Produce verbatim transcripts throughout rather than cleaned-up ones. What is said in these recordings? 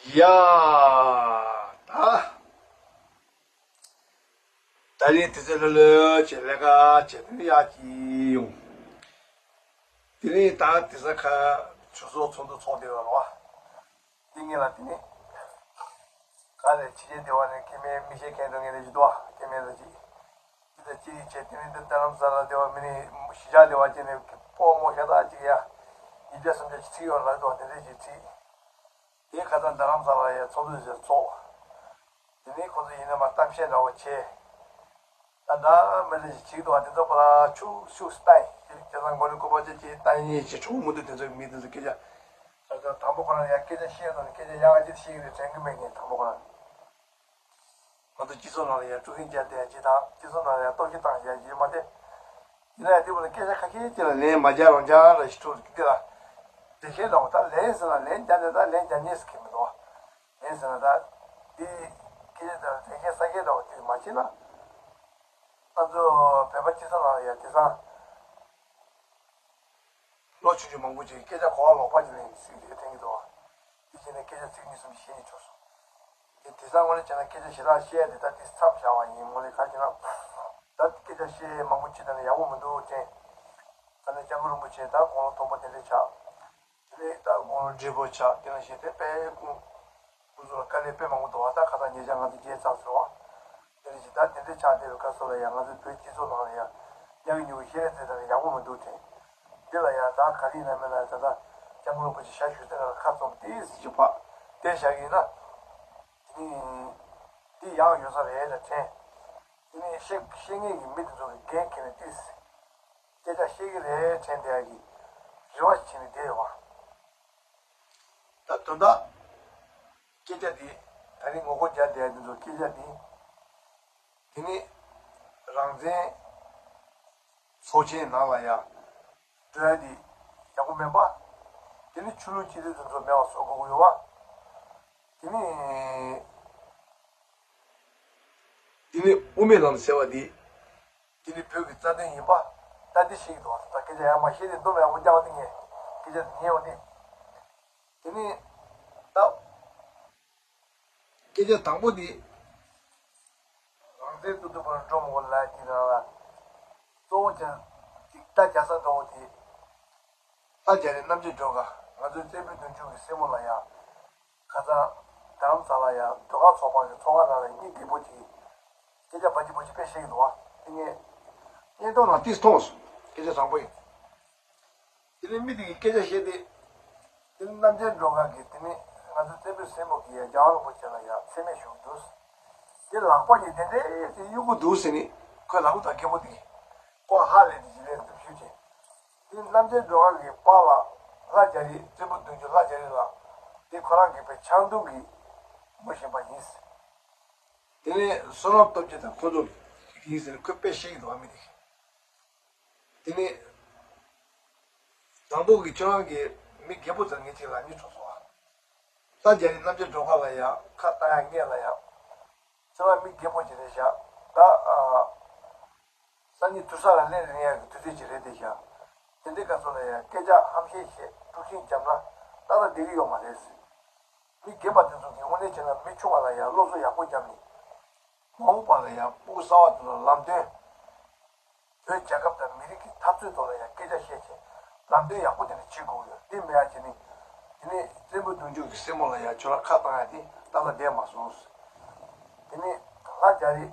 ཡ། ད། ད་རིང་དུས་ཚོད་ལྷོད་ལྷོད་བྱས་ལས་ཀ་བྱས་དེ་ནས་ཡར་སྐྱེལ་ཡོང་། དེ་ནས་ད་དེ་ས་ཁ་ཆུ་སོགས་ཚོགས་འདུ་ཚོགས་བསྡད་ཡོད་རེད་བ། དེ་ངེད་ལ་དེ་ནས་ག་རེ་བྱེད་ཀྱི་བསྡད་པ་རེད། སྐྱེ་དམན་མི་ཤེས་མཁན་དང་ངེད་ལ་ཞུ་དོ། སྐྱེ་དམན་ལ་ཅིག་ཅི་དང་ཅི་ཡིས་བྱས། དེ་ནས་འདི་རྡ་རམ་ས་ལ་བསྡད་པ་མི་ནི་གཞིས་ཆགས་བསྡད་པ་ཅིག་ནས་སྤོ་མོ་ཤ་སྟག་ཅིག་ཡ། ཉིས་བརྒྱ་སུམ་བརྒྱ་ཅིག་ཚིག་ཡོད་ལབ་དོ། དེ་འདྲས་ཅིག་ཚིག་དེ་ཁ་སང་རྡ་རམ་ས་ལ་ཡ་ཚོགས་འདུ་ཞིག་ཚོགས། དེ་ནས་ཁོ་ཚོ་ཡིན་ན་མ་གཏམ་བཤད་འདྲ་བོ་བྱས། ད་འདྲ་མི་འདྲ་ཞིག་བྱེད་འདུག་བ། དེ་ཚོ་ཁོ་རང་ཆུ་ཤུགས་སུ་བཏང་ཡིན། དེ་ཁ་སང་མགོ་ནས་སྐུ་པར་ཅིག་ཅིག་བཏང་ཡིན་ཞེས་གྲོགས་མུ་མཐུད་དེ་ཚོ་མི་དེ་ཚོ་སྐད་ཆ། ད་ལྟ་དང་པོ་ཁོ་རང་ཡ་སྐད་ཆ་བཤད་དང་སྐད་ཆ་ཡག་ག་ཅིག་བཤད་ཀྱི་རེད་དྲན་གྱི་མེད་ངས། དང་པོ་ཁོ་རང་ང་ཚོ་སྤྱི་ཚོགས་ནང་ལ་ཡ་དཀྲུག་ཤིང་རྒྱག་བསྡད་ཡ་ཅིག་དང་སྤྱི་ཚོགས་ནང་ལ་ཡ་གཏོར་བཤིག་བཏང་བསྡད་ཡ་ཅིག་མ་རེད། ཡིན་ན་ཡང་དེ་བོ་ལ་སྐད་ཆ་ཁ་ཤས་ཅིག་ལ་ལན་མ་རྒྱག་རང་རྒྱག་ར་ཞིག་ཐུག་འདི་ལ། དེ་བཤད་དང་ད་ལན་ཟེར་ན་ལན་རྒྱག་ནས་ད་ལན་རྒྱག་ཉེས་སུ་ཁེལ་མི་འདུག་བ། ལན་ཟེར་ན་ད་འདི་སྐད་ཆ་དང་དེ་སྐད་ས་སྐད་འདྲ་བ་དེ་མ་བྱེད་ན། ང་ཚོ་བོད་པ་སྤྱི་ཚོགས་ནང་ལ་ཡ་དེང་སང་ལོ་ཆུང་ཆུང་མང་པོ་ཅིག་སྐད་ཆ་གོ་བ་ལོག་པ་ཅིག་ལེན་ཚིག་དེ་དྲན་གྱི་འདུག་བ། དེ་བྱས་ནས་སྐད་ཆ་ཚིག་གཉིས་གསུམ་བཤད་ཆོག་སོང་། དེ་དེང་སང་དངོས་གནས་བྱས་ན་སྐད་ཆ་ཞེ་དྲག་བཤད་དེ་ད་དེ་མཚམས་བཞག་པ་ཡིན། དངོས་གནས་ག་རེ་བྱས་ན། ད་སྐད་ཆ་བཤད་མང་པོ་བྱེད་ད་ནི་ཡག་པོ་མི་འདུག་དྲན། ད་ནི་སྐྱབས་མགོན་རིན་པོ་ཆེ་ད་དགུང་ལོ་མཐོན་པོ་དེ་འདྲས་ཆགས། དེ་ནས་ད་དགུང་ལོ་བགྲེས་པོ་ཆགས། དེ་ནང་བཞིན་དེ་དཔེ་ཀུན་ཀུན་སློང་དཀའ་ལས་དཔེ་མང་པོ་འདུག་བ། ད་ཁ་སང་ཉེ་ཆར་ང་ཚོ་རྒྱལ་ཚར་ཟེར་བ། དེ་ནང་བཞིན་ད་དེ་འདྲས་ཆགས་བསྡད་པའི་སྐབས་སུ་ལ་ཡང་ང་ཚོའི་བོད་སྤྱི་ཚོགས་ནང་ལ་ཡང་ཉག་གི་ཉུག་གི་བཤད་རེས་བྱས་ད་ནི་ཡག་པོ་མི་འདུག་དྲན། འདི་ལ་ཡང་ད་ག་རེ་ཡིན་ན་མིན་ན་ད་ལྟ་སྐྱབས་མགོན་རིན་པོ་ཆེ་ཞལ་བཞུགས་སའི་ནང་ལ་ཁ་བཙུམ་ཏོག་ཙམ་ཅིག་ཕར་བསྡད་བཞག་གི་ཡིན་ན། དེ་ནི་འདི་ཡག་ཡོད་ས་རེད་ལ་དྲན། དེ་ནི་བཤད་བཤད་མཁན་གྱི་མི་དེ་ཚོ་གི་འགན་འཁྱེར་ནས་ཏོག་ཙམ་སྐད་ཆ་བཤད་ཀྱི་རེད་དྲན་བསྡད་ཡག་གི་རེ་བ་བྱས་ནས་བསྡད་ཡོད་པ། ད་དོན་དག་སྐད་ཆ་དེ་ད་རིང་ངོ་རྒོལ་རྒྱག་བསྡད་ཡག་དེ་ཚོ་སྐད་ཆ་དེ། དེ་ནི་རང་བཙན་ཚོགས་ཆེན་ནང་ལ་ཡང་འགྲོ་ཡ་དེ་ཡག་པོ་མིན་པ། དེ་ནི་ཆོས་ལུགས་སྤྱི་འཐུས་དེ་ཚོ་མེད་པ་བཟོ་དགོས་ཀྱི་ཡོད་པ། དེ་ནི་དེ་ནི་དབུ་མའི་ལམ་ཟེར་བ་དེ་དེ་ནི་བོད་ཀྱི་རྩ་དོན་ཡིན་པ་ད་འདི་ཤེས་ཀྱི་འདུག་ད་སྐད་ཆ་ཡག་མ་བཤད་དེ་མདོ་མ་ཡག་པོ་རྒྱག་པ་དེ་ངས་སྐད་ཆ་དེ་ཉན་ཡོང་དེ། དེ་ནི་ད། སྐད་ཆ་དང་པོ་དེ། རང་བཙན་ཏུ་ཏུ་བར་འགྲོ་མི་དགོས་ལབ་ཀྱི་རང་ལ། གཙོ་བོ་ཅན་ཅིག་ད་རྒྱ་ས་འགྲོ་བོ་དེ། ལྷ་རྒྱ་རི་རྣམ་རྒྱལ་སྒྲོལ་དཀར་ང་ཚོའི་བཙན་པོའི་གདུང་རྒྱུད་ཀྱི་སྲས་མོ་ལ་ཡ། ཁ་སང་རྡ་རམ་ས་ལ་ཡ་ཟློས་གར་ཚོགས་པ་གི་ཚོགས་ཁང་ནང་ལ་སྙིང་རྗེ་པོ་ཅིག་སྐད་ཆ་བ་ཅི་བོ་ཅིག་དཔེ་བཤད་ཀྱི་འདུག་བ། དེ་ངས་བརྙན་ཐུང་ནང་ཏིས་མཐོང་སོང་། སྐད་ཆ་བཟང་པོ་ཡིན། དེ་ནས་མི་དེ་གིས་སྐད་ཆ་བཤད་དེ། དེ་ནས་རྣམ་རྒྱལ་སྒྲོལ་དཀར་གྱིས་དེ་ནས་ང་ཚོ་བཙན་པོའི་སྲས་མོ་གིས་ཡ་རྒྱལ་བ་རིན་པོ་ཆེ་ལ་ཡ་མཚན་སྨད་ཞུ་གི་འདུག་དེ་ལག་པ་གཉིས་དེ་འདྲས་དེ་གཡུག་གི་འདུག་ཟེར་ནས་ཁོས་ལག་པ་དང་རྒད་པོ་དེ་ཁོ་ཧ་ལས་དེ་ཞིག་ལས་འདུག་ཞུས་བྱས། དེ་རྣམ་རྒྱལ་སྒྲོལ་དཀར་གྱི་པཱ་ལགས་ལྷ་རྒྱ་རི་བཙན་པོ་གདུང་རྒྱུད་ལྷ་རྒྱ་རི་ལགས་དེ་ཁོ་རང་གི་པའི་ཆང་འཐུང་གི་ངོ་ཤེས་པ་ཡིན། དེ་ནས་བསོད་ནམས་སྟོབས་རྒྱལ་དང་ཁོ་ཚོ་ཡིན་ཟེར་ནས་ཁོས་དཔེ་བཤད་ཀྱི་འདུག་བ་མི་དེ། དེ་ནས་དང་པོ་གི་ཁྱོད་རང་གི་མི་རྒད་པོ་ཚོ་ངེད་ཅིག་ལ་གཉིས་གྲོགས་སོང་ཨ། ལྷ་རྒྱ་རི་རྣམ་རྒྱལ་སྒྲོལ་དཀར་ལ་ཡང་ཁ་བཏང་ཡ་ངེད་ལ་ཡང་། ཁྱོད་རང་མི་རྒད་པོ་ཅིག་རེད་ཤག་ད་ཨ། སང་ཉིན་དུར་ས་ལ་སླེབས་རན་ཡག་གི་དུས་ཚོད་ཅིག་རེད་དེ་ཤག་དེ་འདྲའི་སྐབས་སུ་ལ་ཡང་སྐད་ཆ་ཧམ་བཤད་བཤད་དཀྲུག་ཤིང་བརྒྱབ་ན་ཏག་ཏག་བསྡད་ཀྱི་ཡོད་མ་རེད། མི་རྒན་པ་དེ་ཚོ་གིས་དངོས་གནས་བྱས་ན་མི་ཆུང་བ་ལ་ཡང་སློབ་གསོ་ཡག་པོ་བརྒྱབ་ནས། མ་འོངས་པ་ལ་ཡང་ཕྲུ་གུ་གསར་བ་དེ་ཚོ་ལ་ལམ་སྟོན། བོད་རྒྱལ་ཁབ་དང་མི་རིགས་ཀྱི་འཐབ་རྩོད་ཐོག་ལ་ཡང་སྐད་ཆ་བཤད་བྱས་ལམ་སྟོན་ཡག་པོ་དེ་འདྲ་བྱེད་དགོས་ཡོད། དེ་མེད་ཡ་བྱས་ནས་དེ་ནས་བཙན་པོ་གདུང་རྒྱུད་ཀྱི་སྲས་མོ་ལ་ཡང་ཁྱོད་རང་ཁ་བཏང་ཡ་དེ་ཏག་ཏག་བསྡད་མ་སོང་། དེ་ནས་ལྷ་རྒྱ་རི།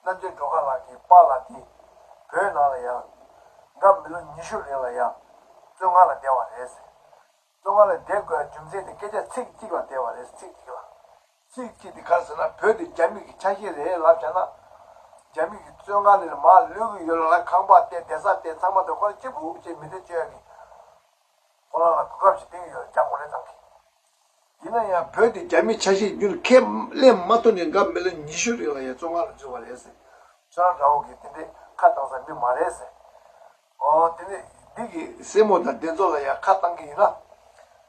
རྣམ་རྒྱལ་སྒྲོལ་དཀར་ལགས་ཀྱི་པཱ་ལགས་དེ་བོད་ནང་ལ་ཡང་སྐབས་མི་ལོ་ཉི་ཤུ་རིང་ལ་ཡང་བཙོན་ཁང་ལ་བསྡད་པ་རེད། བཙོན་ཁང་ལ་བསྡད་དགོས་རྒྱུ་མཚན་དེ་སྐད་ཆ་ཚིག་གཅིག་ལ་བསྡད་པ་རེད། ཚིག་གཅིག་ལ། ཚིག་གཅིག་དེ་ག་རེ་ཟེར་ན་བོད་དེ་རྒྱ་མི་གི་ཆ་ཤས་རེད་ལབ་བྱས་ན། རྒྱ་མི་གི་བཙོན་ཁང་ནས་མར་གློད་ཀྱི་ཡོད་ལ་ཁང་པ་བལྟས་བསྡད་ས་བལྟས་ཚང་མ་དེ་ཁོ་རང་གཅིག་པུ་ཅིག་མི་ཚེ་སྐྱོལ་ཡག་གི་ཁོ་རང་ལ་གོ་སྐབས་ཤིག་སྟེར་གྱི་ཡོད། རྒྱ་གོ་ལའི་ཏང་གིས། ཡིན་ན་ཡང་བོད་དེ་རྒྱ་མིའི་ཆ་ཤས་རྒྱུན་ཁས་ལེན་མ་ཐུབ་ནས་འགའ་མི་ལོ་ཉི་ཤུ་རིང་ལ་ཡང་བཙོན་ཁང་ལ་འཛུལ་བ་རེད་ཟེར། ཁྱོད་རང་འདྲ་བོ་གིས་དེ་འདྲའི་ཁ་བཏང་ས་མི་མ་རེད་ཟེར། ཨོ་དེ་ནས་འདི་གི་སྲས་མོ་དང་དེ་ཚོ་ལ་ཡང་ཁ་བཏང་གི་ཡིན་ན།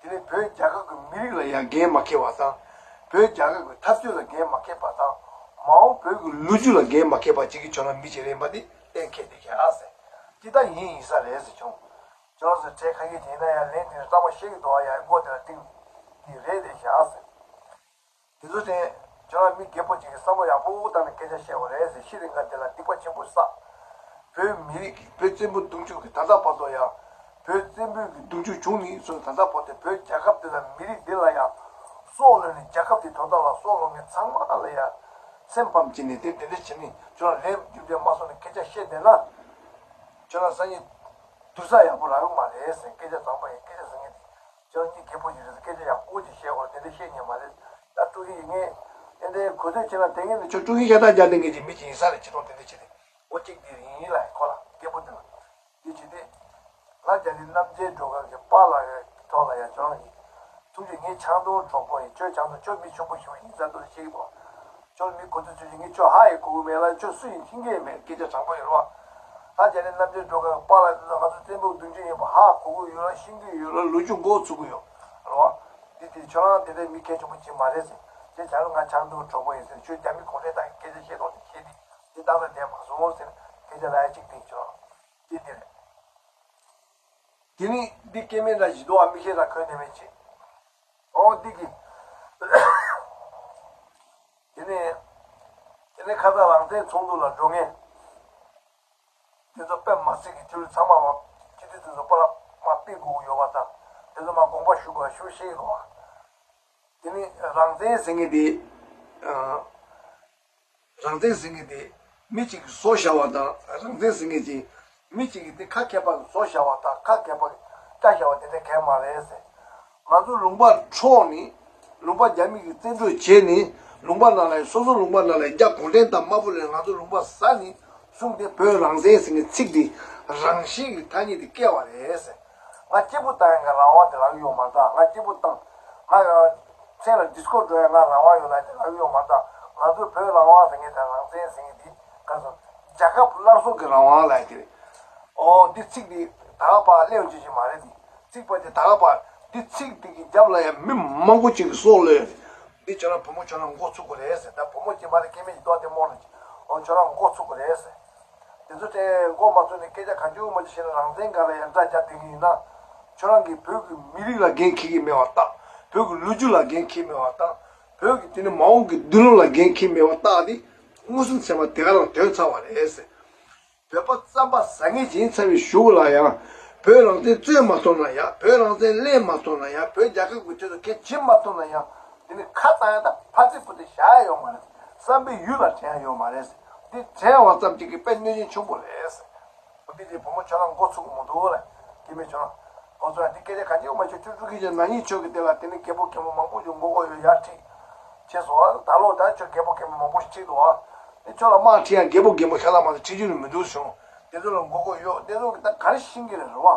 དེ་ནས་བོད་རྒྱལ་ཁབ་ཀྱི་མི་རིགས་ལ་ཡང་འགན་མ་འཁྱེར་བ་དང་། བོད་རྒྱལ་ཁབ་ཀྱི་འཐབ་རྩོད་ལ་འགན་མ་འཁྱེར་བ་དང་། མ་འོངས་བོད་ཀྱི་ལོ་རྒྱུས་ལ་འགན་མ་འཁྱེར་བ་ཅིག་གིས་ཁྱོད་རང་མི་ཅིག་རེད་པ་དེ་གཏན་འཁེལ་བསྡད་ཀྱི་ཨ་ཟེར། ཅི་ལྟར་ཡིན་ཡིན་ས་རེད་ཟེར་བྱུང་། ཁྱོད་རང་ཚོས་གྲས་ཁ་ཤས་དེ་ཡིན་ན་ཡང་ལན་དེ་རྩ་བ་ཤེས་ཀྱི་འདུག་ཨ། ཡང་མགོ་དེ་ལ་གཏིང་། འདི་རེད་རེད་བཞག་ཟེར། དེ་ཚོ་དེ་ཁྱོད་རང་མི་རྒད་པོ་ཅིག་གིས་བསམ་བློ་ཡག་པོ་བཏང་ནས་སྐད་ཆ་བཤད་པ་རེད་ཟེར། ཤི་རིང་ཁ་དེ་ལ་སྡིག་པ་ཆེན་པོ་བསགས། བོད་མི་རིགས་ཀྱི་བོད་བཙན་པོ་གདུང་རྒྱུད་ཀྱི་ད་ལྟ་བར་དུ་ཡང་། བོད་བཙན་པོའི་གི་གདུང་རྒྱུད་བྱུང་ནས་བཟུང་ད་ལྟ་བར་དུ་བོད་རྒྱལ་ཁབ་འདི་དང་མི་རིགས་འདི་ལ་ཡང་སྲོག་བློས་ནས། རྒྱལ་ཁབ་འདི་དོན་དག་ལ་སྲོག་བློ་མཁན་ཚང་མ་ལ་ཡང་སེམས་ཕམ་བྱས་ནས་དེ་དེ་འདྲ་བྱས་ནས་ཁྱོད་རང་ལན་རྒྱུ་འབྲས་མ་སོང་ནས་སྐད་ཆ་བཤད་བསྡད་ན། ཁྱོད་རང་སང་ཉིན་དུར་ས་ཡག་པོ་རག་གི་མ་རེད་ཟེར། སྐད་ཆ་དྲང་པོ་ཡིན། སྐད་ཆ་ཟེར་མཁན་དེ་ཁྱོད་རང་གཉིས་རྒད་པོ་ཞིག་རེད་ཟེར། སྐད་ཆ་ཡག་པོ་ཅིག་བཤད་དགོས་དེ་འདྲ་བཤད་མཁན་མ་རེད། ད་ཀྲུའུ་ཞི་ཡིན་མཁན་དེ་འདྲའི་གོ་ཐོས་བྱས་ན་དེ་ངས་ནི་ཁྱོད་ཀྲུའུ་ཞི་ཤ་སྟག་རྒྱག་བསྡད་མཁན་གྱི་མི་ཅིག་ཡིན་ས་རེད། ཁྱེད་རང་དེ་འདྲ་བྱས་ཏེ་འོ་གཅིག་དེ་ཡིན་ལ་ཁོ་ལ་རྒད་པོ་དེ་ལ། དེ་བྱས་ཏེ། ང་རྒྱ་རི་རྣམ་རྒྱལ་སྒྲོལ་དཀར་གྱི་པཱ་ལགས་ཀྱི་ཐོག་ལ་ཡང་ཁྱོད་རང་གིས་ཐུགས་རྗེ། ངའི་ཆང་འཐུང་གྲོགས་པོ་ཡིན། ཁྱོད་ཆང་འཐུང་། ཁྱོད་མི་ཆུང་པོ་ཞིག་ཡིན་ཙང་དུ་ཤེས་ཀྱི་མ། ཁྱོད་མི་གོ་ཚོད་ཚོད་ཀྱི་ངས་ཁྱོད་ཧ་ཡི་གོ་གི་མེད་ལ། ཁྱོད་སུ་ཡིན་ཤེས་ཀྱི་མེད། སྐད་ཆ་དྲང་པོ་ཡིན་རོ། ད་རྒྱ་རི་རྣམ་རྒྱལ་སྒྲོལ་དཀར་གྱི་པཱ་ལགས་དེ་ཚོ་ང་ཚོ་བཙན་པོའི་གདུང་རྒྱུད་ཡིན་པ་ཧ་གོ་གི་ཡོད་ལ། ཤེས་ཀྱི་ཡོད་ལ། ལོ་རྒྱུས་མགོ་ཚུགས་ཀྱི་ཡོད་རོ། འདི་དེ་ཁྱོད་རང་དེ་འདྲའི་མི་གལ་ཆེན་པོ་ཅིག་མ་རེད་ཟེར། དེ་བྱ་རུ་ང་ཆང་འཐུང་གྲོགས་པོ་ཡིན་ཟེར། ཁྱོད་རྒྱ་མི་གུང་ཁྲན་ཏང་གི་སྐད་ཆ་བཤད་ཐོག་ནས་བཤད་དེ་དེ་ཏག་ཏག་བསྡད་མ་སོང་ཟེར། སྐད་ཆ་ར་ཡ་གཅིག་དེ་ཁྱོད་རང་དེ་དེ་རེད། དེ་ནི་འདི་སྐྱེ་དམན་དང་བཞི་མདོ་བ་མིག་ཤེལ་དང་གོན་ནས་མེད་ཅིག་འོ་འདི་གི། དེ་ནི་དེ་ནི་ཁ་སང་རང་བཙན་ཚོགས་འདུ་ལ་འགྲོ་མཁན་དེ་ཚོ་དཔེ་མ་སྲིད་ཀྱི་ཐོན་ལུགས་ཚང་མ་མ་སྤྱི་འཐུས་དེ་ཚོ་པ་ལ་མ་ཕུད་དགོས་ཀྱི་ཡོད་པ་དང་། དེ་ཚོ་མ་དགོངས་པ་ཞུ་དགོས་ཞུ་ཤེས་དགོས། དེ་ནི་རང་བཙན་ཟེར་མཁན་དེ། རང་བཙན་ཟེར་མཁན་དེ་མི་གཅིག་གིས་བཟོ་བཞག་པ་དང་། རང་བཙན་ཟེར་མཁན་དེ་མི་གཅིག་གིས་དེ་ཁ་མཁས་པ་གིས་བཟོ་བཞག་པ་དང་། ཁ་མཁས་པ་གིས་བཀྲ་བཞག་པ་དེ་འདྲ་གང་ཡང་མ་རེད་ཟེར། ང་ཚོ་ལུང་པ་འཕྲོག་ནས། ལུང་པ་རྒྱ་མི་གིས་བཙན་འཕྲོག་བྱས་ནས། ལུང་པ་ནང་ལ་ཡང་། སོ་སོ་ལུང་པ་ནང་ལ་ཡང་རྒྱ་གུང་ཁྲན་ཏང་དམར་པོ་ལས་ང་ཚོ་ལུང་པ་ཟ་ནས་བཟུང་སྟེ། བོད་རང་བཙན་ཟེར་མཁན་ཚིག་འདི་རང་བཞིན་གྱི་ཐ་སྙད་འདི་བཀལ་བ་རེད་ཟེར། ང་སྐྱིད་པོ་བཏང་ཡག་གི་རང་དབང་དེ་རག་གི་ཡོད་མ་རེད། ད་ང་སྐྱིད་པོ་བཏང་། ང་མཚན་ལ་ཌི་སི་ཀོ་འགྲོ་ཡག་ང་རང་དབང་ཡོད་ལ་དེ་རག་གི་ཡོད་མ་རེད། ད་ང་ཚོ་བོད་རང་དབང་ཟེར་མཁན་དང་རང་བཙན་ཟེར་མཁན་འདི་ག་ཚོད། རྒྱལ་ཁབ་སླར་གསོ་གི་རང་དབང་ལབ་ཡག་དེ་རེད། ཨོ་འདི་ཚིག་འདི་ད་ག་པར་སླེབས་ཡོང་རྒྱུ་ཞིག་མ་རེད། འདི་ཚིག་པ་དེ་ད་ག་པར། འདི་ཚིག་འདི་གི་རྒྱབ་ལ་ཡང་མི་མང་པོ་ཅིག་གི་སྲོག་བློས། འདི་ཁྱོད་རང་བུ་མོ་ཁྱོད་རང་མགོ་ཚུགས་དགོས་རེད་ཟེར། ད་བུ་མོ་གཅིག་མ་རེད། སྐྱེ་དམན་གྱི་ལྟོ་དེ་རྨོངས་ནས། ཨོ་ཁྱོད་རང་མགོ་ཚུགས་དགོས་རེད་ཟེར། དེ་ཚོ་དེ་མགོ་མ་ཚུགས་ནས་སྐད་ཆ་གང་བྱུང་མ་བྱུང་བཤད་ན། རང་བཙན་སྒང་ལ་ཡང་འདྲ་རྒྱག་བསྡད་ཀྱི་ཡིན་ན། ཁྱོད་རང་གིས་བོད་ཀྱི་མི་རིགས་ལ་འགན་འཁྱེར་གྱི་མེད་པ་དང་། བོད་ཀྱི་ལོ་རྒྱུས་ལ་འགན་འཁྱེར་མེད་པ་དང་། བོད་ཀྱི་དེ་ནི་མ་འོངས་ཀྱི་མདུན་ལམ་ལ་འགན་འཁྱེར་མེད་པ་རྟགས་དེ་མངོན་སུམ་ཚད་མ་དེ་ག་རང་ཐོན་ཚར་བ་རེད་ཟེར། བོད་པ་རྩམ་པ་ཟ་མཁན་ཡིན་ཚར་བའི་གཞུག་ལ་ཡང་། བོད་རང་བཙན་རྩོད་མ་ཐུབ་ན་ཡང་། བོད་རང་བཙན་ལེན་མ་ཐུབ་ན་ཡང་། བོད་རྒྱལ་ཁབ་ཀྱི་དོན་དུ་གལ་བྱེད་མ་ཐུབ་ན་ཡང་། དེ་ནི་ཁ་བཏང་ཡག་དང་ཕར་ཚིག་པོ་དེ་བཞག་ཡག་ཡོད་མ་རེད། བསམ་པའི་ཡུལ་ལ་དྲན་ཡག་ཡོད་མ་རེད། འདི་དྲན་པ་ཙམ་གཅིག་གིས་དཔེ་གནོད་སྦྱིན་ཆེན་པོ་རེད། འདི་དེ་བུ་མོ་ཁྱོད་རང་མགོ་ཚུགས་ཀྱི་མི་འདུག་ལ། སྐྱེ་དམན་ཁྱོད་རང་། ཨོ་ཚོ་འདི་སྐད་ཆ་ག་ཅིག་མ་ཆོད། ཁྱོད་ཀྲུའུ་ཀྲུའུ་རྒྱལ་ན་ནིང་ཆོས་ཀྱི་སྟེང་ལ་དེ་ནི་རྒད་པོ་རྒན་མོ་མང་པོ་ཞིག་མགོ་སྐོར་ཡོད་ཡར་ཁྲིད་བྱས་སོང་ཨ། ད་ལོ་ད་ཁྱོད་རྒད་པོ་རྒན་མོ་མང་པོ་ཞིག་ཁྲིད་འདུག་ཨ། དེ་ཁྱོད་ལ་དམག་ཁྲིད་ཡག་རྒད་པོ་རྒན་མོ་ཁྱོད་ལ་མ་གཏོགས་ཁྲིད་རྒྱུ་ནི་མི་འདུག་བྱུང་། དེ་ཚོ་ལ་མགོ་སྐོར་ཡོད། དེ་ཚོ་གི་ད་ག་རེ་ཤེས་ཀྱི་རེད་རོ་བ།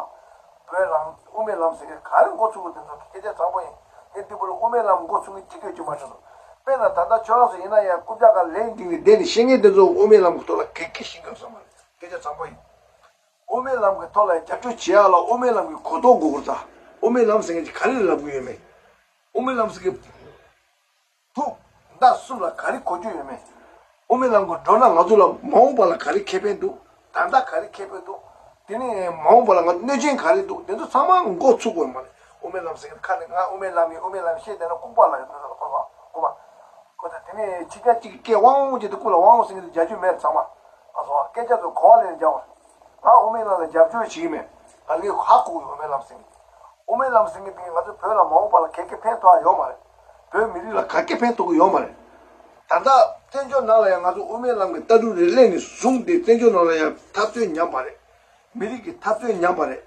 བོད་རང་དབུ་མའི་ལམ་ཟེར་མཁན་ག་རེ་མགོ་ཚུགས་ཀྱི། དེ་ཚོ་སྐད་ཆ་དྲང་པོ་ཡིན། ངས་འདི་བོད་ལ་དབུ་མའི་ལམ་མགོ་ཚུགས་མཁན་གཅིག་ཡོད་རྒྱུ་མ་རེད་དོ། དཔེར་ན་ད་ལྟ་ཁྱོད་རང་ཚོ་ཡིན་ན་ཡང་རྐུབ་བཀྱག་སྒང་ལན་བཏིང་ནས་བསྡད་ནས་བཤད་མཁན་དེ་ཚོ་དབུ་མའི་ལམ་གྱི་ཐོག་ལ་ག་གེ་ཤེས་ཀྱི་ཡོད་ས་མ་རེད། སྐད་ཆ་དྲང་པོ་ཡིན། དབུ་མའི་ལམ་གྱི་ཐོག་ལ་རྒྱབ་སྐྱོར་བྱེད་ཡག་ལ་དབུ་མའི་ལམ་གྱི་གོ་རྟོགས་དགོས་ཀྱི་རེད། ད་དབུ་མའི་ལམ་ཟེར་མཁན་གྱིས་ག་རེ་ལབ་ཀྱི་ཡོད་མེད། དབུ་མའི་ལམ་ཟེར་མཁན་ཐུགས་མདའ་གསུམ་ལ་ག་རེ་གོ་རྒྱུ་ཡོད་མེད། དབུ་མའི་ལམ་གྱི་འགྲོ་ན་ང་ཚོ་ལ་མ་འོངས་པ་ལ་ག་རེ་ཁེ་ཕན་འདུག་ད་ལྟ་ག་རེ་ཁེ་ཕན་འདུག་དེ་ནས་མ་འོངས་པ་ལ་ང་ཚོ་གནོད་སྦྱིན་ག་རེ་འདུག་དེ་ཚོ་ཚང་མ་མགོ་ཚུགས་དགོས་མ་རེད། དབུ་མའི་ལམ་ཟེར་མཁན་ཁ་ནས་ང་དབུ་མའི་ལམ་ཡིན། དབུ་མའི་ལམ་བཤད་བསྡད་ན་ལྐུགས་པ་ལ་ཡོད་ཚོད་ལ་ཁོ་ལ་ཁོ་མ་ཁོ་ད་དེ་ནས་ཕྱི་རྒྱལ་གཅིག་གིས་སྐད་ཝང་ཝང་བྱས་ཏེ་སྐུ་ལ་ཝང་ཝང་ཟེར་མཁན་དེ་རྒྱག་རྒྱུ་མེད། ཚང་མ་ང་ཚོ་སྐད་ཆ་ཚོ་གོ་བ་ལེན་རྒྱག་པ། ང་དབུ་མའི་ལམ་ལ་རྒྱབ་སྐྱོར་བྱེད་ཀྱི་མེད། ང་ངས་ཧ་གོ་གི་ཡོད། དབུ་མའི་ལམ་ཟེར་མཁན་དེ། དབུ་མའི་ལམ་ཟེར་མཁན་དེ་ང་ཚོ་བོད་ལ་མ་འོངས་པ་ལ་ག་གེ་ཕན་ཐོགས་ཡ་ཡོད་མ་རེད། བོད་མི་རིགས་ལ་ག་གེ་ཕན་ཐོགས་ཀྱི་ཡོད་མ་རེད། ད་ལྟ་བཙན་བྱོལ་ནང་ལ་ཡང་ང་ཚོ་དབུ་མའི་ལམ་གྱི་ལྟ་གྲུབ་རེ་གླས་ནས་བཟུང་སྟེ་བཙན་བྱོལ་ནང་ལ་ཡང་འཐབ་རྩོད་ཉམས་པ་རེད། མི་རིགས་ཀྱི་འཐབ་རྩོད་ཉམས་པ་རེད།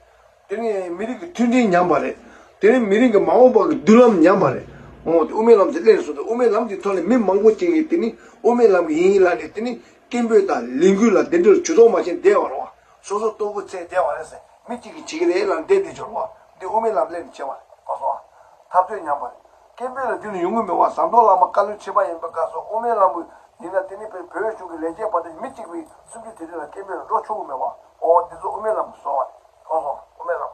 དེ་ནས་མི་རིགས་ཀྱི་མཐུན་སྒྲིལ་ཉམས་པ་རེད། དེ་ནས་མི་རིགས་ཀྱི་མ་འོངས་པ་གི་མདུན་ལམ་ཉམས་པ་རེད། འོ་དེ་དབུ་མའི་ལམ་དེ་གླས་ནས་བཟུང་སྟེ། དབུ་མའི་ལམ་གྱི་ཐོག་ནས་མི་མང་པོ་ཅིག་གིས་དེ་ནི་དབུ་མའི་ལམ་གྱི་ཡིན་ལབ་ནས་དེ་ནི་སྐད་འབོད་དང་ལས་འགུལ་ལ་དེ་འདྲར་ཇུས་གཏོགས་མ་བྱས་བསྡད་པ་རེད་བ། སོ་སོ་ལྟོ་གོས་འཚོལ་བསྡད་པ་རེད་ཟེར། མི་གཅིག་གིས་བྱེད་ཀྱི་རེད་ལབ་བསྡད་བསྡད་ཆོག་རེད་བ། འདི་དབུ་མའི་ལམ་གླས་ནས་བྱས་པ་རེད། གོ་སོང་ཨ། འཐབ་རྩོད་ཉམས་པ་རེད། སྐད་འབོད་ལ་འདི་ནས་ཡོང་གི་མེད་བ། ཟམ་གདོང་བླ་མ་བཀའ་བློན་ཁྲི་པ་ཡིན་པའི་སྐབས་སུ་དབུ་མའི་ལམ་གྱི་ཡིན་ན་དེ་ནི་བོད་བོད་གཞུང་གི་ལས་བྱེད་པ་དེ་མི་གཅིག་པུས་སུམ་ཅུ་དེ་རིང་ལ་སྐད་འབོད་ལ་འགྲོ་ཆོག་གི་མེད་བ། ཨོ་འདི་ཚོ་དབུ་མའི་ལམ་གྱི་བཟོ་བ་རེད། གོ་སོང་ཨ། དབུ་མའི་ལམ།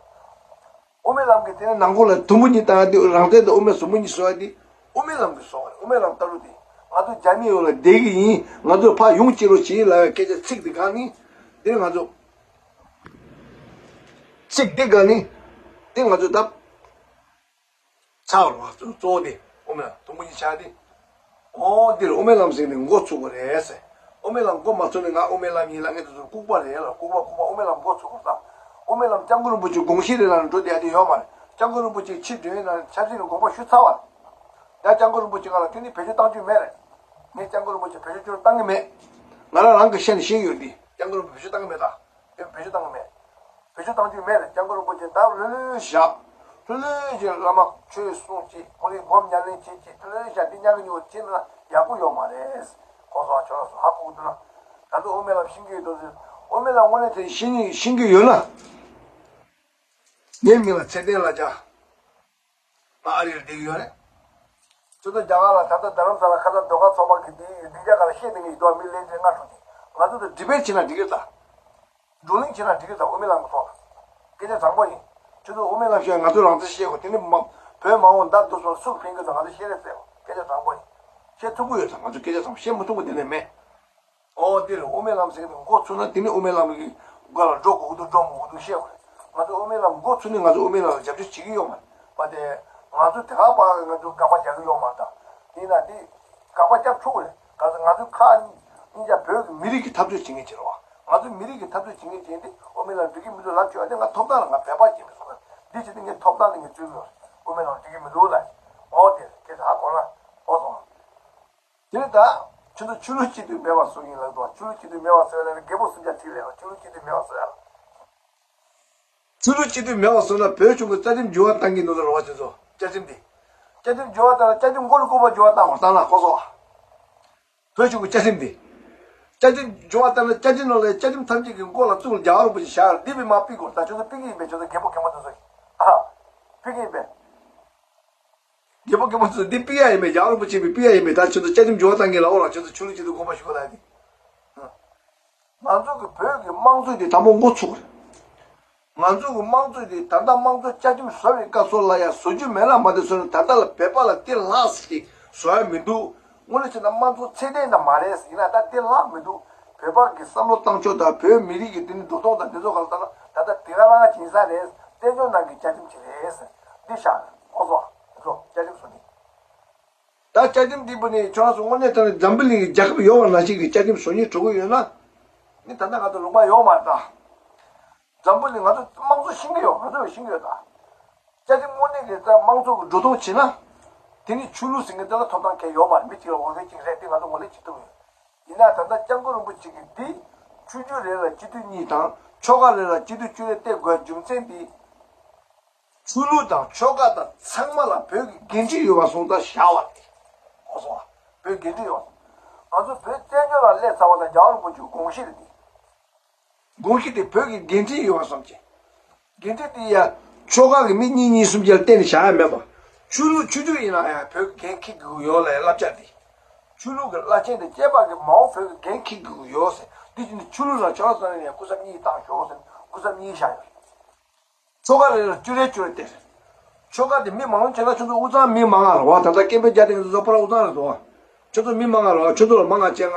དབུ་མའི་ལམ་གྱི་དེ་ནས་ནང་ཁོག་ལ་དུམ་བུ་གཉིས་བཏང་ཡ་དེ། རང་བཙན་དང་དབུ་མའི་ཟུར་མོ་གཉིས་བཟོ་ཡ་དེ་དབུ་མའི་ལམ་གྱི་བཟོ་བ་རེད། དབུ་མའི་ལམ་ལྟ་ལུགས་དེ། ང་ཚོ་རྒྱ་མི་ཡོད་ལ་བསྡད་ཀྱི་ཡིན། ང་ཚོ་ཕར་ཡོང་ཅི་རོགས་བྱེད་ལབ་ཡ་སྐད་ཆ་ཚིག་དེ་གང་ནི། དེ་ང་ཚོ་ཚིག་དེ་གང་ནི། དེ་ང་ཚོ་ད། ཆགས་རོགས་གཙོ་བོ་དེ་དབུ་མའི་ལམ་དང་པོ་གཉིས་ཆགས་ཏེ། ཨོ་འདིར་དབུ་མའི་ལམ་ཟེར་ནས་འགོ་ཚུགས་པ་རེད་ཟེར། དབུ་མའི་ལམ་འགོ་མ་ཚུགས་ནས་ང་དབུ་མའི་ལམ་ཡིན་ལབ་མཁན་དེ་ཚོ་ལྐུགས་པ་རེད་ལ། ལྐུགས་པ་ལྐུགས་པ། དབུ་མའི་ལམ་འགོ་ཚུགས་པ་དང་། དབུ་མའི་ལམ་སྐྱབས་མགོན་རིན་པོ་ཆེ་དགོངས་གཞི་རེད་ལབ་ནས་འགྲོ་བསྡད་ཡ་དེ་ཡོད་མ་རེད། སྐྱབས་མགོན་རིན་པོ་ཆེ་ཕྱིར་འདོན་ཡིན་ལབ་ནས་ཆབ་སྲིད་ནས་དགོངས་པ་ཞུས་ཚར་བ་རེད། ཡང་སྐྱབས་མགོན་རིན་པོ་ཆེ་ང་ལ་དེ་ནི་བེད་སྤྱོད་བཏང་རྒྱུ་མེད་རེད། ངས་སྐྱབས་མགོན་རིན་པོ་ཆེ་བེད་སྤྱོད་ཁྱོད་བཏང་གི་མེད། ང་རང་རང་གི་ཤ་ནས་བཤད་ཀྱི་ཡོད་འདི། སྐྱབས་མགོན་རིན་པོ་ཆེ་བེད་སྤྱོད་བཏང་གི་མེད་ད། བེད་སྤྱོད་བཏང་གི་མེད། བེད་སྤྱོད་བཏང་རྒྱུ་མེད་ལ། སྐྱབས་མགོན་རིན་པོ་ཆེ་ད་ལྷོད་ལྷོད་བཞག་ལྷོད་ལྷོད་བཞག་བླ་མ་ཆོས་གསུང་བྱེད། ཁོ་རའི་སྒོམ་ཉམས་ལེན་བྱེད་ཅེས་ལྷོད་ལྷོད་བཞག་འདི་ཉག་གི་ཉོ་བྱེད་ན་ཡག་པོ་ཡོད་མ་རེད། གོང་སོང་ཁྱོད་རང་ཚོ་ཧ་གོ་གི་འདུག་ན། ད་དུང་དབུ་མའི་ལམ་ཤེས་ཀྱི་ཡོད་དོ་ཟེར། དབུ་མའི་ལམ་དངོས་གནས་དེ་ཤེས་ཤེས་ཀྱི་ཡོད་ན། ངའི་མིང་ལ་ཚེ་བརྟན་ལ་བྱ། ང་ཨ་རི་ལ་བསྡད་ཀྱི་ཡོད་རེད། ཁྱོད་ཚོ་རྒྱ་གར་ལ་ད་ལྟ་རྡ་རམ་ས་ལ་ཁ་སང་ཟློས་གར་ཚོགས་པ་གི་དེ་ཡིན་འདི་རྒྱ་གར་ལ་བཤད་བསྡད་མཁན་ཡིན་དོ། མི་ལན་ཚན་ལྔ་དྲུག་ཅིག་ང་ཚོ་དང་ཌི་བེཊ་བྱེད་ན་འགྲིག་གི་རེད་ད། བགྲོ་གླེང་བྱེད་ན་འགྲིག་གི་རེད་ད། དབུ་མའི་ལམ་གྱི་ཐོག་ལ། སྐད་ཆ་དྲང་པོ་ཡིན། ཁྱོད་ཚོ་དབུ་མའི་ལམ་བཤད་ང་ཚོས་རང་བཙན་བཤད་དགོས། དེ་ནི་མ་བོད་མ་འོངས་ཟླ་དུ་སོང་སུར་ཕན་གི་ད། ང་ཚོ་བཤད་རེད་ཟེར་བ་སྐད་ཆ་དྲང་པོ་ཡིན། བཤད་ཐུབ་ཀྱི་ཡོད་ད། ང་ཚོ་སྐད་ཆ་དྲང་པོ་བཤད་མི་ཐུབ་པ་དེ་ནས་མེད། ཨོ་དེ་རེད། དབུ་མའི་ལམ་ཟེར་གི་འདུག་འགོ་ཚུགས་ན་དེ་ནི་དབུ་མའི་ལམ་གྱི་སྒོ་ལ་འགྲོ་དགོས་ཀྱི་འདུག་འགྲོ་མི་དགོས་འདུག་བཤད་དགོས་རེད། ང་ཚོ་དབུ་མའི་ལམ་འགོ་ཚུགས་ནས་ང་ཚོ་དབུ་མའི་ལམ་ལ་རྒྱབ་སྐྱོར་བྱེད་ཀྱི་ཡོད་མ་རེད་པ། དེ་ང་ཚོ་དེ་ག་པར་ང་ཚོ་དགག་པ་རྒྱག་གི་ཡོད་མ་རེད་ད། དེས་ན་དེ་དགག་པ་རྒྱབ་ཆོག་གི་རེད། ག་ཚོད་ང་ཚོ་ཁ་གཉིས་ཀྱང་བོད་ཀྱི་མི་རིགས་ཀྱི་འཐབ་རྩོད་བྱེད་མཁན་ཅིག་རེད་བ། ང་ཚོ་མི་རིགས་ཀྱི་འཐབ་རྩོད་བྱེད་མཁན་ཅིག་ཡིན་དུས་དབུ་མའི་ལམ་འགྲིག་གི་མི་འདུག་ལབ་ཆོག་ཡ་དེ་ང་ཐོབ་ཐང་ལ་ང་འབད་པ་བྱེད་མི་སོང་ན། འདི་བྱས་ཏེ་ངས་ཐོབ་ཐང་ལ་ངས་རྩོད་མི་རེད། དབུ་མའི་ལམ་འགྲིག་གི་མི་འདུག་ལབ། ཨོ་དེ་རེད། དེ་ད་གོ་ན། ཨོ་སོང་། དེ་ནས་ད་ཁྱོད་ཚོ་ཆོས་ལུགས་གཅིག་སྡུད་མེད་པ་བཟོ་ཡིན་ལབ་འདུག་ཆོས་ལུགས་གཅིག་སྡུད་མེད་པ་བཟོ་ཡ་ལ་རྒད་པོ་སུམ་བརྒྱ་ཁྲིད་ལས་ལ་ཆོས་ལུགས་གཅིག་སྡུད་མེད་པ་བཟོ་ཡ་ལ། ཆོས་ལུགས་གཅིག་སྡུད་མེད་པ་བཟོ་ན་བོད་གཞུང་གི་རྩ་ཁྲིམས་འགྱུར་བ་གཏང་གི་འདུག་ལ་རོགས་བྱེད་ཚོ་བཅའ་ཁྲིམས་དེ། བཅའ་ཁྲིམས་འགྱུར་བ་གཏང་ན་བཅའ་ཁྲིམས་མགོ་ལ་ལྐུགས་པ་འགྱུར་བ་གཏང་བ་གཏང་ན་ཁོ་ཚོ། བོད་གཞུང་གི་བཅའ་ཁྲིམས་དེ། བཅའ་ཁྲིམས་འགྱུར་བ་གཏང་ན་བཅའ་ཁྲིམས་ནང་ལ་བཅའ་ཁྲིམས་ཐམས་ཅད་ཀྱི་མགོ་ལ་གཙུག་ལག་རིན་པོ་ཆེ་བཞག་འདི་བས་མ་ཕུད་དགོས། ད་ཁྱོད་ཚོ་ཕུད་ཀྱི་ཡིན་པས། ཁྱོད་ཚོ་རྒད་པོ་རྒན་མོ་དེ་ཚོ་ཡིན། ཨ། ཕུད་ཀྱི་ཡིན་པས། རྒད་པོ་རྒན་མོ་ཚོ་འདི་ཕུད་ཡ་ཡིན་པས། ལག་རིན་པོ་ཆེ་བས་ཕུད་ཡ་ཡིན་པས། ད་ཁྱོད་ཚོ་བཅའ་ཁྲིམས་འགྱུར་བ་གཏང་གི་ལ་འོ་ལ་ཁྱོད་ཚོ་ཆོས་ལུགས་གཅིག་སྡུད་དགོངས་པ་ཞུ་གི་ལ་ཡིན། ང་ཚོ་གི་བོད་ཀྱི་དམངས་གཙོ་དེ་དང་པོ་འགོ་ཚུགས་རེད། ང་ཚོ་གི་དམངས་གཙོ་དེ་ད་ལྟ་དམངས་གཙོ་བཅའ་ཁྲིམས་བཟོ་བའི་སྐབས་སུ་ལ་ཡང་བཟོ་རྒྱུ་མེད་ལ་མ་དེ་བཟོས་ན་ད་ལྟ་ལ་བོད་པ་ལ་དེ་ལྷག་ཞིག་བཟོ་ཡ་མི་འདུག་དངོས་གནས་བྱས་ན་དམངས་གཙོ་ཚད་ལྡན་ད་མ་རེད། ཡིན་ན་ད་དེ་ལྷག་མི་འདུག་བོད་པ་གི་བསམ་བློ་བཏང་ཕྱོགས་དང་བོད་མི་རིགས་ཀྱི་དེ་ནི་འགྲོ་སྟངས་དང་དེ་ཚོ་ག་ལ་ལྟ་ན་ད་ལྟ་དེ་ག་རང་བྱེད་ས་རེད། བཙན་བྱོལ་ནང་གི་བཅའ་ཁྲིམས་ཅིག་རེད། འདི་བཞག་ཁོ་ཚོ་དེ་ཚོ་བཅའ་ཁྲིམས་བཟོ་ནི། ད་བཅའ་ཁྲིམས་འདི་པོ་ནི་ཁྱོད་རང་ཚོ་དངོས་གནས་དྲང་གནས་འཛམ་བུ་གླིང་གི་རྒྱལ་ཁབ་ཡོད་པ་ནང་བཞིན་གྱི་བཅའ་ཁྲིམས་བཟོ་སྙིང་བྲོ་གི་ཡོད་ན། ནི་ད་ལྟ་ང་ཚོ་ལུང་པ་ཡོད་མ་རེད་ད། འཛམ་བུ་གླིང་ང་ཚོ་དམངས་གཙོ་ཤེས་ཀྱི་ཡོད། ང་ཚོ་ཡང་ཤེས་ཀྱི་ཡོད་ད། བཅའ་ཁྲིམས་དངོས་གནས་ཀྱི་ད་དམངས་གཙོ་གི་འགྲོ་སྟངས་བྱེད་ན། དེ་ནི་ཆོས་ལུགས་ཟེར་མཁན་དེ་ལ་ཐོབ་ཐང་གང་ཡང་ཡོད་མ་རེད། མི་གཅིག་ལ་འོས་འཕེན་གཅིག་རེད། དེ་ང་ཚོ་ངོས་ལེན་བྱེད་ཐུབ་ཡོད། ཡིན་ན་ད་ལྟ་སྐྱབས་མགོན་རིན་པོ་ཆེ་གིས་འདི་ཆོས་བརྒྱུད་རེ་ལ་སྤྱི་འཐུས་གཉིས་དང་ཆོལ་ཁ་རེ་ལ་སྤྱི་འཐུས་བཅུ་རེ་བསྟེན་དགོས་རྒྱུ་མཚན་འདི། ཆོས་ལུགས་དང་ཆོལ་ཁ་དང་ཚང་མ་ལ་བོད་ཀྱི་འགན་འཁྲི་ཡོད་པ་སོང་ཙང་བཞག་པ་རེད། གོ་སོང་ང་། བོད་འགན་འཁྲི་ཡོད་པ་སོང་། ང་ཚོ་བོད་བཙན་བྱོལ་ལ་སླེབས་ཚར་བ་དང་རྒྱལ་བ་རིན་པོ་ཆེའི་དགོངས་གཞི་རེད་དེ། དགོངས་གཞི་དེ་བོད་ཀྱི་འགན་འཁྲི་ཡོད་པ་སོང་ཅི། འགན་འཁྲི་དེ་ཡང་ཆོལ་ཁ་གི་མི་གཉིས་གཉིས་གསུམ་བརྒྱ་ལ་གཏན་ནས་བཞག་ཡ་མེད་པ། ཆོས་ལུགས་ཆོས་བརྒྱུད་ཡིན་ན་ཡང་བོད་ཀྱི་འགན་འཁྱེར་དགོས་ཀྱི་ཡོད་ལ་ཡང་བསླབ་བྱ་དེ། ཆོས་ལུགས་ཀྱི་བླ་ཆེན་དང་བཅས་པ་གི་མ་འོངས་བོད་ཀྱི་འགན་འཁྱེར་དགོས་ཀྱི་ཡོད་ཟེར། དེ་བཞིན་དུ་ཆོས་ལུགས་ལ་ཆོལ་ཁ་ཚང་ནས་ཡང་སྐུ་ཚབ་གཉིས་བཏང་ཤོག་ཟེར་སྐུ་ཚབ་གཉིས་བཞག་ཡོད་རེད། ཆོལ་ཁ་རེ་རེར་བཅུ་རེ་བཅུ་རེ་སྟེར། ཆོལ་ཁ་དེ་མི་མང་པོ་བྱས་ན་ཁྱོད་ཚོ་དབུས་གཙང་མི་མང་ང་རེད་བ། ད་ལྟ་སྐད་འབོད་རྒྱག་དེ་ཚོ་པར་དབུས་གཙང་རེད་དོ། ཁྱོད་ཚོ་མི་མང་ང་རེད་བ། ཁྱོད་ཚོ་ལ་མང་ང་བྱས་ང་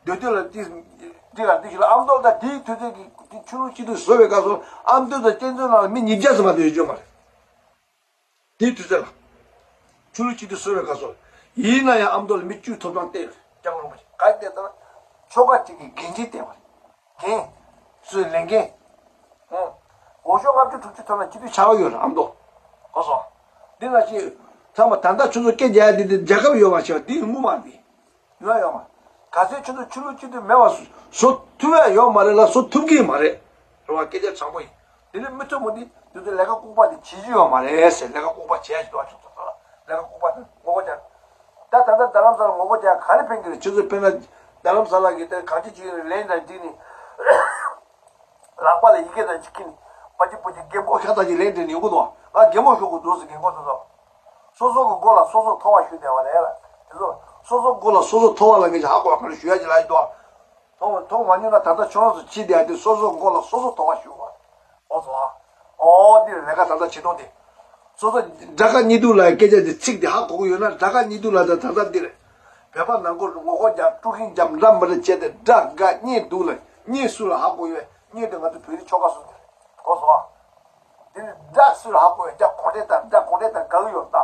སྡོད་དུས་ལ་དེ་དེ་ལ་དེ་ཞིག་ལ་ཨ་མདོ་ད་དེའི་དུས་ཚོད་ཀྱི་དེ་ཆོས་ལུགས་སྤྱི་འཐུས་བཟོ་བའི་སྐབས་སུ་ཨ་མདོ་དང་བསྟན་འཛིན་ནང་ལ་མི་ཉིས་བརྒྱ་ཙམ་མ་གཏོགས་ཡོད་རྒྱུ་མ་རེད། དེའི་དུས་ཚོད་ལ། ཆོས་ལུགས་སྤྱི་འཐུས་གསོལ་བའི་སྐབས་སུ། ཡིན་ན་ཡང་ཨ་མདོ་ལ་མི་བཅུ་ཐོབ་ཐང་སྟེར། སྐྱབས་མགོན་རིན་པོ་ཆེ་ག་རེ་སྟེར་ལྟར་ན། ཆོལ་ཁ་གཅིག་གི་འགན་འཁྲི་སྟེར་བ་རེད། འགན། སུའི་ལས་འགན། ཧུང་། འོ་ཤོག་ལྔ་བཅུ་དྲུག་ཅུ་ཐོབ་ན་སྤྱི་འཐུས་ཆགས་ཀྱི་ཡོད་རེད་ཨ་མདོ། གོ་སོང་། འདི་ན་ཅི། ཚང་མ་ད་ལྟ་ཁྱོད་ཚོ་སྐད་རྒྱག་ཡ་འདི་འདི་རྒྱལ་ཁབ་ཡོད་པ་ཞེས་པ་འདི་ཡིན་དགོས་མ་རེད། ཡོད་ཡོད་མ། ག་ཚོད་ཁྱོད་ཚོ་ཆོས་ལུགས་སྤྱི་འཐུས་མེད་པ་བཟོ་ཐུབ་ཡ་ཡོད་མ་རེད་ལ་བཟོ་ཐུབ་ཀྱི་མ་རེད། རེད་བ། སྐད་ཆ་དྲང་པོ་ཡིན། དེ་ནི་མི་ཐུབ་མོ་འདི་དེ་ཚོ་ལས་ཀ་ལྐུགས་པ་དེ་བྱེད་རྒྱུ་ཡོད་མ་རེད་ཟེར། ལས་ཀ་ལྐུགས་པ་བྱས་ཞིག་འདུག་ཨ། ཁྱོད་ཚོ་ལ་ལས་ཀ་ལྐུགས་པ་དེ་ངོ་རྒོལ་རྒྱག་ད་ད་ལྟ་རྡ་རམ་ས་ལ་ངོ་རྒོལ་རྒྱག་ག་རེ་ཕན་གྱི་རེད། ཁྱོད་ཚོ་དཔེར་ན་རྡ་རམ་ས་ལ་གི་དེ་གང་ཅི་བྱེད་ཀྱི་རེད། ལན་འདྲ་འདི་ནི། ལག་པ་ལ་ཡི་གེ་དང་ཅིག་ཁྱེར་ནས་པ་ཅི་པུ་ཅི་རྒན་པོ་ཤ་སྟག་ཅིག་ལན་སྤྲད་ནས་ཡོང་གི་འདུག་ང་རྒན་མོ་ཤོར་གི་འདུག་ཟེར། རྒན་གོག་ཚོ་ཚོ། སོ་སོ་གི་མགོ་ལ་སོ་སོ་ཐོ་བ་གཞུས་བསྡད་པ་རེད་ལ། དེ་ཚོ་སོ་སོ་མགོ་ལ་སོ་སོ་ཐོ་བ་ལ་ངས་ཧ་གོ་བ་ག་རེ་ཞུ་ཡ་ཅིག་ལ་ཡི་འདུག་མཐོང་མཐོང་མ་མྱོང་ན་ད་ལྟ་ཁྱོད་རང་ཚོ་ཕྱི་བསྡད་དེ་སོ་སོ་མགོ་ལ་སོ་སོ་ཐོ་བ་གཞུས་པ། ཨོ་ཚོ་ཨ། ཨོ་འདི་རེད་ལས་ཀ་ད་ལྟ་བྱེད་སྟངས་དེ། སོ་སོ་དགྲ་དགའ་གཉེན་སྡུག་ལ་སྐད་ཆ་དེ་ཚིག་དེ་ཧ་གོ་གི་ཡོད་ན་དགྲ་དགའ་གཉེན་སྡུག་ལ་ད་ད་ལྟ་འདི་རེད། བོད་པ་ནང་ཁུལ་ངོ་རྒོལ་རྒྱབ། དཀྲུག་ཤིང་རྒྱབ། འདྲ་མི་འདྲ་བྱས་ཏེ་དགྲ་དགའ་གཉེན་སྡུག་ལ་གཉེན་སུ་ལ་ཧ་གོ་ཡོད། གཉེན་དེ་ང་ཚོ་བོད་རིགས་ཆོལ་ཁ་གསུམ་དེ་རེད། གོ་སོང་ཨ། དེ་ནི་དགྲ་སུ་ལ་ཧ་གོ་ཡོད། རྒྱ་གོང་ཁྲན་ཏང་རྒྱ་གོང་ཁྲན་ཏང་དགའ་གི་ཡོད་ད།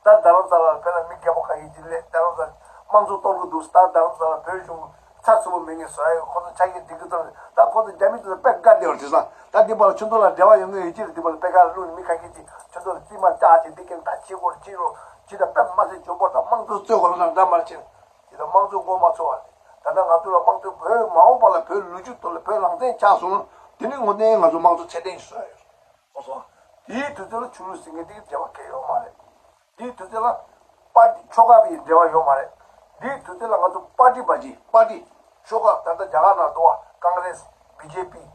ད་རྡ་རམ་ས་ལ་ལ་ཕེབས་ན་མི་རྒན་པོ་ཁ་ཤས་ཀྱིས་ལས་རྡ་རམ་ས་ལ་དམངས་གཙོ་གཏོར་གི་འདུག་ད་རྡ་རམ་ས་ལ་བོད་གཞུང་ཚགས་ཚུད་པོ་མེད་ངེས་བཟོ་ཡ་ཡོད། ཁོ་ཚོ་ཆ་རྐྱེན་འགྲིག་གི་ཚོད་རེད། ད་ཁོ་ཚོ་རྒྱ་མི་དེ་ཚོ་དཔེ་དགའ་བདེ་བ་རེད་ཟེར། ད་འདི་པར་ཁྱོད་ཚོ་ལ་འབྲེལ་བ་ཡོད་ངེས་ཡོད་ཅི་རེད། འདི་པར་དཔེ་དགའ་བླུགས་ནས་མི་ཁ་ཤས་ཀྱིས་ཁྱོད་ཚོ་ལ་རྩིས་མ་བཅག་ཅིག་འདི་སྐད་ད་ཅི་གོ་ཅི་རོ་ཅི་ད་དཔེ་མ་ཟེར་འཇོན་པོ་ད་དམངས་གཙོ་རྩོད་དགོས་ལ་འདྲ་འདྲ་མ་རེད་ཅེ་ན། དེ་ད་དམངས་གཙོ་མགོ་མ་ཚོས་པ་རེད། ད་ལྟ་ང་ཚོ་ལ་དམངས་གཙོ་བོད་མ་འོངས་པ་ལ་བོད་ལོ་རྒྱུས་ཐོག་ལ་བོད་རང་བཙན་ཆགས་སོང་ན་དེ་ནི་དངོས་གནས་ང་ཚོ་དམངས་གཙོ་ཚད་ལྡན་ཞིག་བཟོ་ཡ་ཡོད། ཨོ་སོ། དེའི་དུས་ཚོད་ལ་ཆོས་ལུགས་ཟེར་མཁན་དེ་འབྲེལ་བ་གང་ཡང་ཡོད་མ་རེད། དེའི་དུས་ཚོད་ལ་པར་ཏི་ཆོལ་ཁ་བའི་འབྲེལ་བ་ཡོད་མ་རེད། དེའི་དུས་ཚོད་ལ་ང་ཚོ་པར་ཏི་པ་ཅི་པར་ཏི་ཆོལ་ཁ་ད་ལྟ་རྒྱ་གར་ནང་འདུག་བ། ཀང་གྷི་རེས། བི་ཇེ་པི།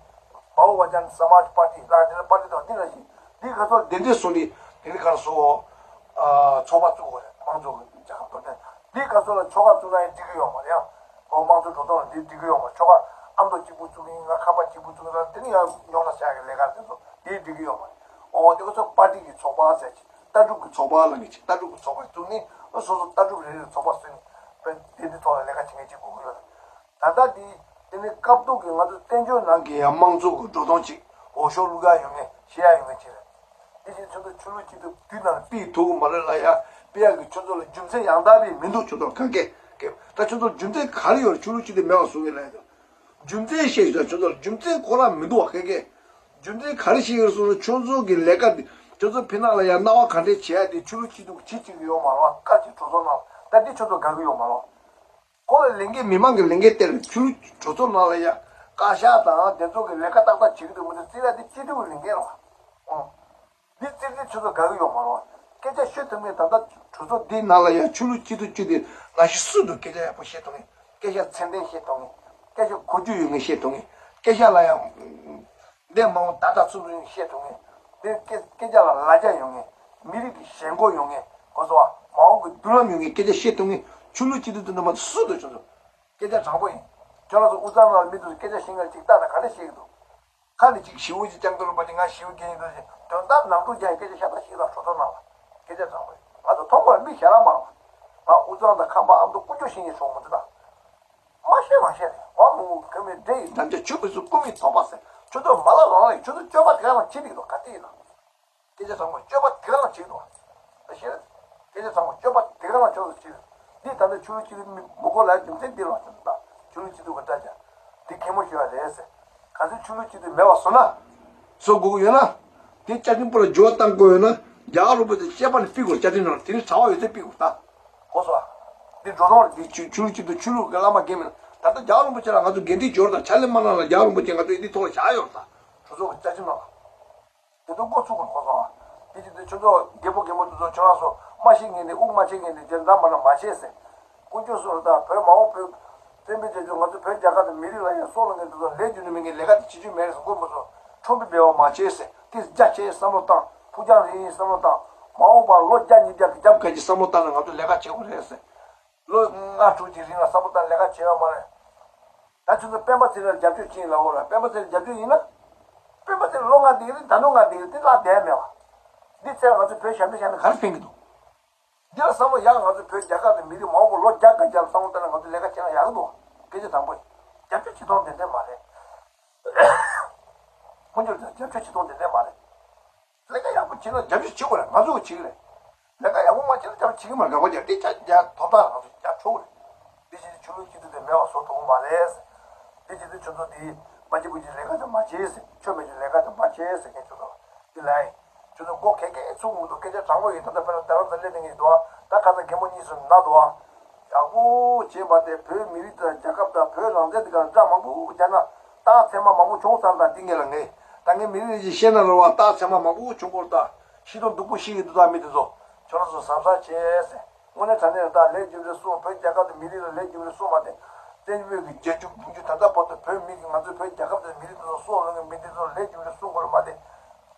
བྷ་ཧུ་ཇན་ས་མཱཇ་པར་ཏི་ལ་དེ་ལ་པར་ཏི་དང་དེ་ལ་ཞིག་དེའི་ཁ་སོ་དེ་འདྲས་སོང་དེ་དེ་ནི་གར་སོ། ཚོགས་པ་བཙུགས་པ་རེད། དམངས་གཙོ་གི་རྒྱལ་ཁབ་དོན་ལྡན་དེའི་ཁ་སོ་ལ་ཆོལ་ཁ་བཙུགས་ན་ཡང་འགྲིག་གི་ཡོད་མ་རེད། ཡང་ཨོ་དམངས་གཙོ་འགྲོ་སྟངས་ལ་དེ་འགྲིག་གི་ཡོད་མ་རེད། ཆོལ་ཁ་ཨ་མདོ་གཅིག་པུ་བཙུགས་ཡིན་ང་ཁམས་པ་གཅིག་པུ་བཙུགས་ཡིན་ལ་དེ་ནི་ཡང་རྙོག་དྲ་བྱ་གི་ལས་ཀ་དེ་ཚོ་དེ་འགྲིག་གི་ཡོད་མ་རེད། ཨོ་དེ་ཁ་སོ་པར་ཏི་གི་ཚོགས་པ་ཟེར་གྱི། ལྟ་གྲུབ་ཀྱི་ཚོགས་པ་ལ་ངེས་ཅིག་ལྟ་གྲུབ་ཀྱི་ཚོགས་པ་བཙུགས་ནས་སོ་སོ་ལྟ་གྲུབ་རེ་རེ་ཚོགས་པ་བཙུགས་ནས་དཔེ་དེ་འདི་ཐོག་ལ་ལས་ཀ་བྱེད་མཁན་གཅིག་དགོས་ཀྱི་ཡོད། ད་ལྟ་འདི་དེ་ནི་སྐབས་ཐོག་གི་ང་ཚོ་བཙན་བྱོལ་ནང་གི་ཡང་དམངས་གཙོ་གི་འགྲོ་སྟངས་ཅིག་འོས་ཤོག་བླུག་ཡ་ཡོད་ངེས་བཤད་ཡ་ཡོད་ངེས་ཅིག་རེད། དེ་བཞིན་ཁྱོད་ཚོ་ཆོས་ལུགས་སྤྱི་འཐུས་དུས་ནང་ཕུད་ཐུབ་ཀྱི་མ་རེད་ལ་ཡ་ཕུད་ཡ་གི་ཁྱོད་ཚོ་ལ་རྒྱུ་མཚན་ཡང་དག་པའི་མི་འདུག་ཁྱོད་ཚོ་ལ་ག་གེ་གེ་ད་ཁྱོད་ཚོ་རྒྱུ་མཚན་ག་རེ་ཡོད་རེད། ཆོས་ལུགས་སྤྱི་འཐུས་མེད་པ་བཟོ་གི་ལ་ཡ་རྒྱུ་མཚན་བཤད་ཤོག་ཁྱོད་ཚོ་ལ་རྒྱུ་མཚན་ཁོ་རང་མི་འདུག་བ་ག་གེ་རྒྱུ་མཚན་ག་རེ་ཞིག་ཡོད་སོང་ན་ཁྱོད་ཚོ་གི་ལས་ཀ་འདི་ཁྱོད་ཚོ་ཕི་ནང་ལ་ཡང་སྣང་བ་ག་འདྲས་བྱེད་ཡ་དེ་ཆོས་ལུགས་སྤྱི་འཐུས་བྱེད་ཅིག་ཡོད་མ་རེད་བ། བཀའ་ཅིག་གྲོས་ཚོགས་ནང་ད་འདི་ཁྱོད་ཚོ་དགའ་གི་ཡོད་མ་རེད་བ། ཁོ་ལ་ལས་འགན་མི་མང་གི་ལས་འགན་སྟེར་ཆོས་ལུགས་གྲོས་ཚོགས་ནང་ལ་ཡང་བཀའ་ཤག་དང་དེ་ཚོ་གི་ལས་ཀ་ཏག་ཏག་བྱེད་ཀྱི་འདུག་མི་འདུག་རྩིས་ལ་འདི་སྤྱི་འཐུས་ཀྱི་ལས་འགན་རེད་བ། ཨོ། འདི་རྩིས་འདི་ཁྱོད་ཚོ་དགའ་གི་ཡོད་མ་རེད་བ། སྐད་ཆ་ཤོད་ཐུབ་མཁན་ད་ལྟ་གྲོས་ཚོགས་འདི་ནང་ལ་ཡང་ཆོས་ལུགས་སྤྱི་འཐུས་བཅུ་དེ་ནང་བཞིན་སུ་འདུག་སྐད་ཆ་ཡག་པོ་བཤད་ཐུབ་མཁན། སྐད་ཆ་ཚད་ལྡན་བཤད་ཐུབ་མཁན། སྐད་ཆ་གོ་རྒྱུ་ཡོད་མཁན་བཤད་ཐུབ་མཁན། སྐད་ཆ་ལ་ཡང་འདས་མ་འོངས་ད་ལྟ་ཚུན་ཚོད་བཤད་ཐུབ་མཁན། དེ་སྐད་སྐད་ཆ་ལ་ལ་རྒྱ་ཡོད་མཁན། མི་རིགས་ཀྱི་ཞེན་ཁོག་ཡོད་མཁན། གོ་སོང་ཨ། མ་འོངས་ཀྱི་མདུན་ལམ་ཡོད་མཁན་སྐད་ཆ་བཤད་ཐུབ་མཁན་ཆོས་ལུགས་སྤྱི་འཐུས་དེ་འདྲ་མ་གཏོགས་སུ་འདུག་ཁྱོད་ཚོ། སྐད་ཆ་དྲང་པོ་ཡིན། ཁྱོད་རང་ཚོ་དབུས་གཙང་ནང་ལ་མི་འདུག་སྐད་ཆ་བཤད་མཁན་ཅིག་ལྟ་ན་ག་འདྲ་བཤད་ཀྱི་འདུག་ཁ་ནས་ཅིག་ཞི་བོ་ཅིག་བསྐྱངས་འདུག་ལ་མ་ཅིག་ང་ཞི་བོ་སྐྱེ་ཡིན་འདུག་ཅིག་དོན་དག་ནང་དུ་རྒྱ་ཡི་སྐད་ཆ་ཤ་སྟག་ཞིག་ལ་གྲོས་ཚོགས་ནང་ལ་སྐད་ཆ་དྲང་པོ་ཡིན། ང་ཚོ་མཐོང་བར་མི་ཞེ་དྲག་མ་རེད། ང་དབུས་གཙང་དང་ཁམས་པ་ཨ་མདོ་དཀོན་མཆོག་ཤེས་མཁན་ཤོག་མི་འདུག་ད། མ་ཤེས་མ་ཤེས་རེད། ཝ་མོ་ཁོ་མི་འདྲེ་ཡི་འདམ་ཆ་ཆུ་བུ་སུ་ཀུ་མི་དོག་པ་ཟེར་ཁྱོད་ཚོ་མ་ལ་ལོང་ལ་ཡི་ཁྱོད་ཚོ་སྤྱོད་པ་དེ་ག་རང་བྱེད་འདུག་ག་དེ་ཡིན་ན། སྐད་ཆ་དྲང་པོ་སྤྱོད་པ་དེ་ག་རང་བྱེད་འདུག་ད་ཤེས་རེད། སྐད་ཆ་དྲང་པོ་སྤྱོད་པ་དེ་ག་རང་ཆོག་ཏུ་བྱེད། འདི་ད་ལྟ་ཆོས་ལུགས་སྤྱི་འཐུས་མི་མི་གོ་ལ་རྒྱུ་མཚན་འདི་ལ་ཆོག་ད་ཆོས་ལུགས་སྤྱི་འཐུས་ག་འདྲ་ཅག་འདི་གད་མོ་ཤོར་བ་རེད་ཟེར། ག་ཚོད་ཆོས་ལུགས་སྤྱི་འཐུས་མེད་པ་བཟོ་ན། བཟོ་དགོས་ཀྱི་ཡོད་ན། དེ་བཅའ་ཁྲིམས་པུ་ལ་འགྱུར་བ་གཏང་དགོས་ཡོད་ན་རྒྱ་གར་རིན་པོ་ཆེ་བཤད་པ་ནི་ཕུད་དགོས། བཅའ་ཁྲིམས་ནང་དེ་ནི་གྲྭ་པ་ཡོད་ཚད་ཕུད་དགོས་ད། གོ་སོང་ཨ། འདི་འགྲོ་སྟངས་འདི་ཆོས་ཆོས་ལུགས་སྤྱི་འཐུས་ཆོས་ལུགས་ཀྱི་བླ་མ་རྒན་མིན་ད་ལྟ་རྒྱ་གར་རིན་པོ་ཆེ་ལ་ང་ཚོ་འགན་འཁྲི་འབྱོར་དང་ཕྱག་ལས་མ་གནང་ལ་རྒྱ་གར་རིན་པོ་ཆེ་ང་ཚོ་ཡི་འདི་ཐོག་ལ་བཞག་ཡོད་རེད་ད། གྲོས་ཚོགས་ཀྱི་བཅའ་ཁྲིམས་ནང་ལ། དེ་ཚོ་འགོ་ཚུགས་པར་གོ་སོང་ཨ། དེ་ཅི་སྟེ་ཁྱོད་ཚོ་རྒད་པོ་རྒན་མོ་དེ་ཚོ་ཁྱོད་རང་ཚོ་མ་ཤེས་མཁན་དེ་དབུགས་མ་ཆད་མཁན་དེ་དེ་འདྲ་མ་ན་མ་བྱེད་ཟེར། དཀོན་མཆོག་གསུམ་ལ་བདག་བོད་མ་འོངས་བོད། བསྟན་པའི་རྒྱལ་གཞུང་ང་ཚོ་བོད་རྒྱལ་ཁབ་དང་མི་རིགས་ལ་ཡང་སྲོག་ལ་ངན་དེ་ཚོ་ལས་རྒྱུ་ནི་མི་ངན་ལས་ཀ་དེ་བྱེད་རྒྱུ་མེད་རེད་ཟེར་དགོས་མ་སོང་། ཁྲོམ་པའི་འབེལ་བ་མ་བྱེད་ཟེར་དེ་རྒྱ་ཆེ་བསམ་བློ་བཏང་ཕུགས་རྒྱང་རིང་ཡིན་བསམ་བློ་བཏང་། མ་འོངས་པར་ལོ་བརྒྱ་ཉིས་བརྒྱ་གི་རྒྱབ་གལ་གྱི་བསམ་བློ་བཏང་ནས་ང་ཚོ་ལས་ཀ་བྱེད་དགོས་རེད་ཟེར། ལོ་ལྔ་དྲུག་ཅིག་རིང་ལ་བསམ་བློ་བཏང་ལས་ཀ་བྱེད་ཡོད་མ་རེད། ད་ཁྱོད་ཚོ་སྤེན་པ་ཚེ་རིང་ལ་རྒྱབ་སྐྱོར་བྱེད་ཡིན་ལབ་འོ་ལ་སྤེན་པ་ཚེ་རིང་རྒྱབ་སྐྱོར་ཡིན་ན། སྤེན་པ་ཚེ་རིང་ལོ་ལྔ་འདི་རིང་ད་ནོ་ལྔ་འདི་རིང་དེ་བརླག་བསྡད་མེད་བ། འདི་ཚེ་ལ་ང་ཚོས་བོད་ཞབས་འདྲེན་བྱས་ན་ག་རེ་ཕན་གྱི་འདུག་འདི་ལ་བསམ་བློ་ཡག་ང་ཚོས་བོད་རྒྱལ་ཁབ་དང་མི་རིགས་མང་པོ་ལོ་བརྒྱ་དང་བརྒྱ་ལ་བསམ་བློ་བཏང་ན་ང་ཚོ་ལས་ཀ་བྱེད་ན་ཡག་གི་འདུག་སྐད་ཆ་དྲང་པོ་ཡིན། རྒྱབ་སྐྱོར་བྱེད་སྟངས་དེ་འདྲ་མ་རེད། དཀོན་མཆོག་ལ་རྒྱབ་སྐྱོར་བྱེད་སྟངས་དེ་འདྲ་མ་རེད། ལས་ཀ་ཡག་པོ་བྱེད་ན་རྒྱབ་སྐྱོར་བྱེད་དགོས་རེད། ང་ཚོ་གིས་བྱེད་ཀྱི་རེད། ལས་ཀ་ཡག་པོ་མ་བྱེད་ན་རྒྱབ་སྐྱོར་བྱེད་ཀྱི་མ་རེད། དགག་པ་རྒྱག་དེ་ཆ་རྒྱ་ཐོབ་ཐང་ང་ཚོ་རྒྱབ་ཆོག་གི་རེད། དེ་བཞིན་ཆོས་ལུགས་སྤྱི་འཐུས་དེ་མེད་པ་བཟོ་ཐུབ་ཀྱི་མ་རེད། དེ་བྱེད་དུས་ཁྱོད་ཚོ་དེ་པ་ཅི་པུ་ཅི་ལས་ཀ་དེ་མ་བྱེད་ཟེར། ཆོས་མེད་ཀྱི་ལས་ཀ་དེ་མ་བྱེད་ཟེར་མཁན་ཁྱོད་ཚོ་དེ་ལ་ཡིན། ཁྱོད་ཚོ་མགོ་གད་གད་ཚུགས་མི་འདུག་སྐད་ཆ་དྲང་པོ་ཡིན། ད་ལྟ་དཔེར་ན་རྡ་རམ་ས་ལ་སླེབས་ནས་ཡིན་འདུག་ཨ། ད་ཁ་སང་རྒན་མོ་གཉིས་སུ་ན་འདུག་ཨ། ཡག་པོ་བྱས་པ་དེ་བོད་མི་རིགས་དང་རྒྱལ་ཁབ་དང་བོད་རང་བཙན་དེ་ག་ལ་སྐྲག་མང་པོ་རྒྱག་ན་རྟགས་མཚན་མ་མང་པོ་བྱུང་ཚར། ད་འདི་ངས་ལ་ངས་ད་ངས་མི་རིགས་རེ་ཞིག་བཤད་ན་རེ་བ་རྟགས་མཚན་མ་མང་པོ་བྱུང་སྐོར་ད་ཤི་དོན་སྡུག་པོ་ཤི་གི་འདུག་ད་མི་དེ་ཚོ་ཁྱོད་རང་ཚོ་གཟབ་གཟབ་བྱས་ཟེར། དངོས་གནས་དྲང་གནས་ད་ལས་རྒྱུ་འབྲས་གསུངས། བོད་རྒྱལ་ཁབ་དང་མི་རིགས་ལ་ལས་རྒྱུ་འབྲས་གསུངས་པ་དེ་བཙན་བྱོལ་བོད་ཀྱི་རྒྱལ་རྒྱུད་དགུང་རྒྱུད་ད་ལྟ་བར་དུ་བོད་མི་གིས་ང་ཚོའི་བོད་རྒྱལ་ཁབ་དང་མི་རིགས་དེ་ཚོ་སྲོག་ལ་ངན་མི་དེ་ཚོ་ལ་ལས་རྒྱུ་འབྲས་གསུངས་དགོས་རེད་མ་དེ།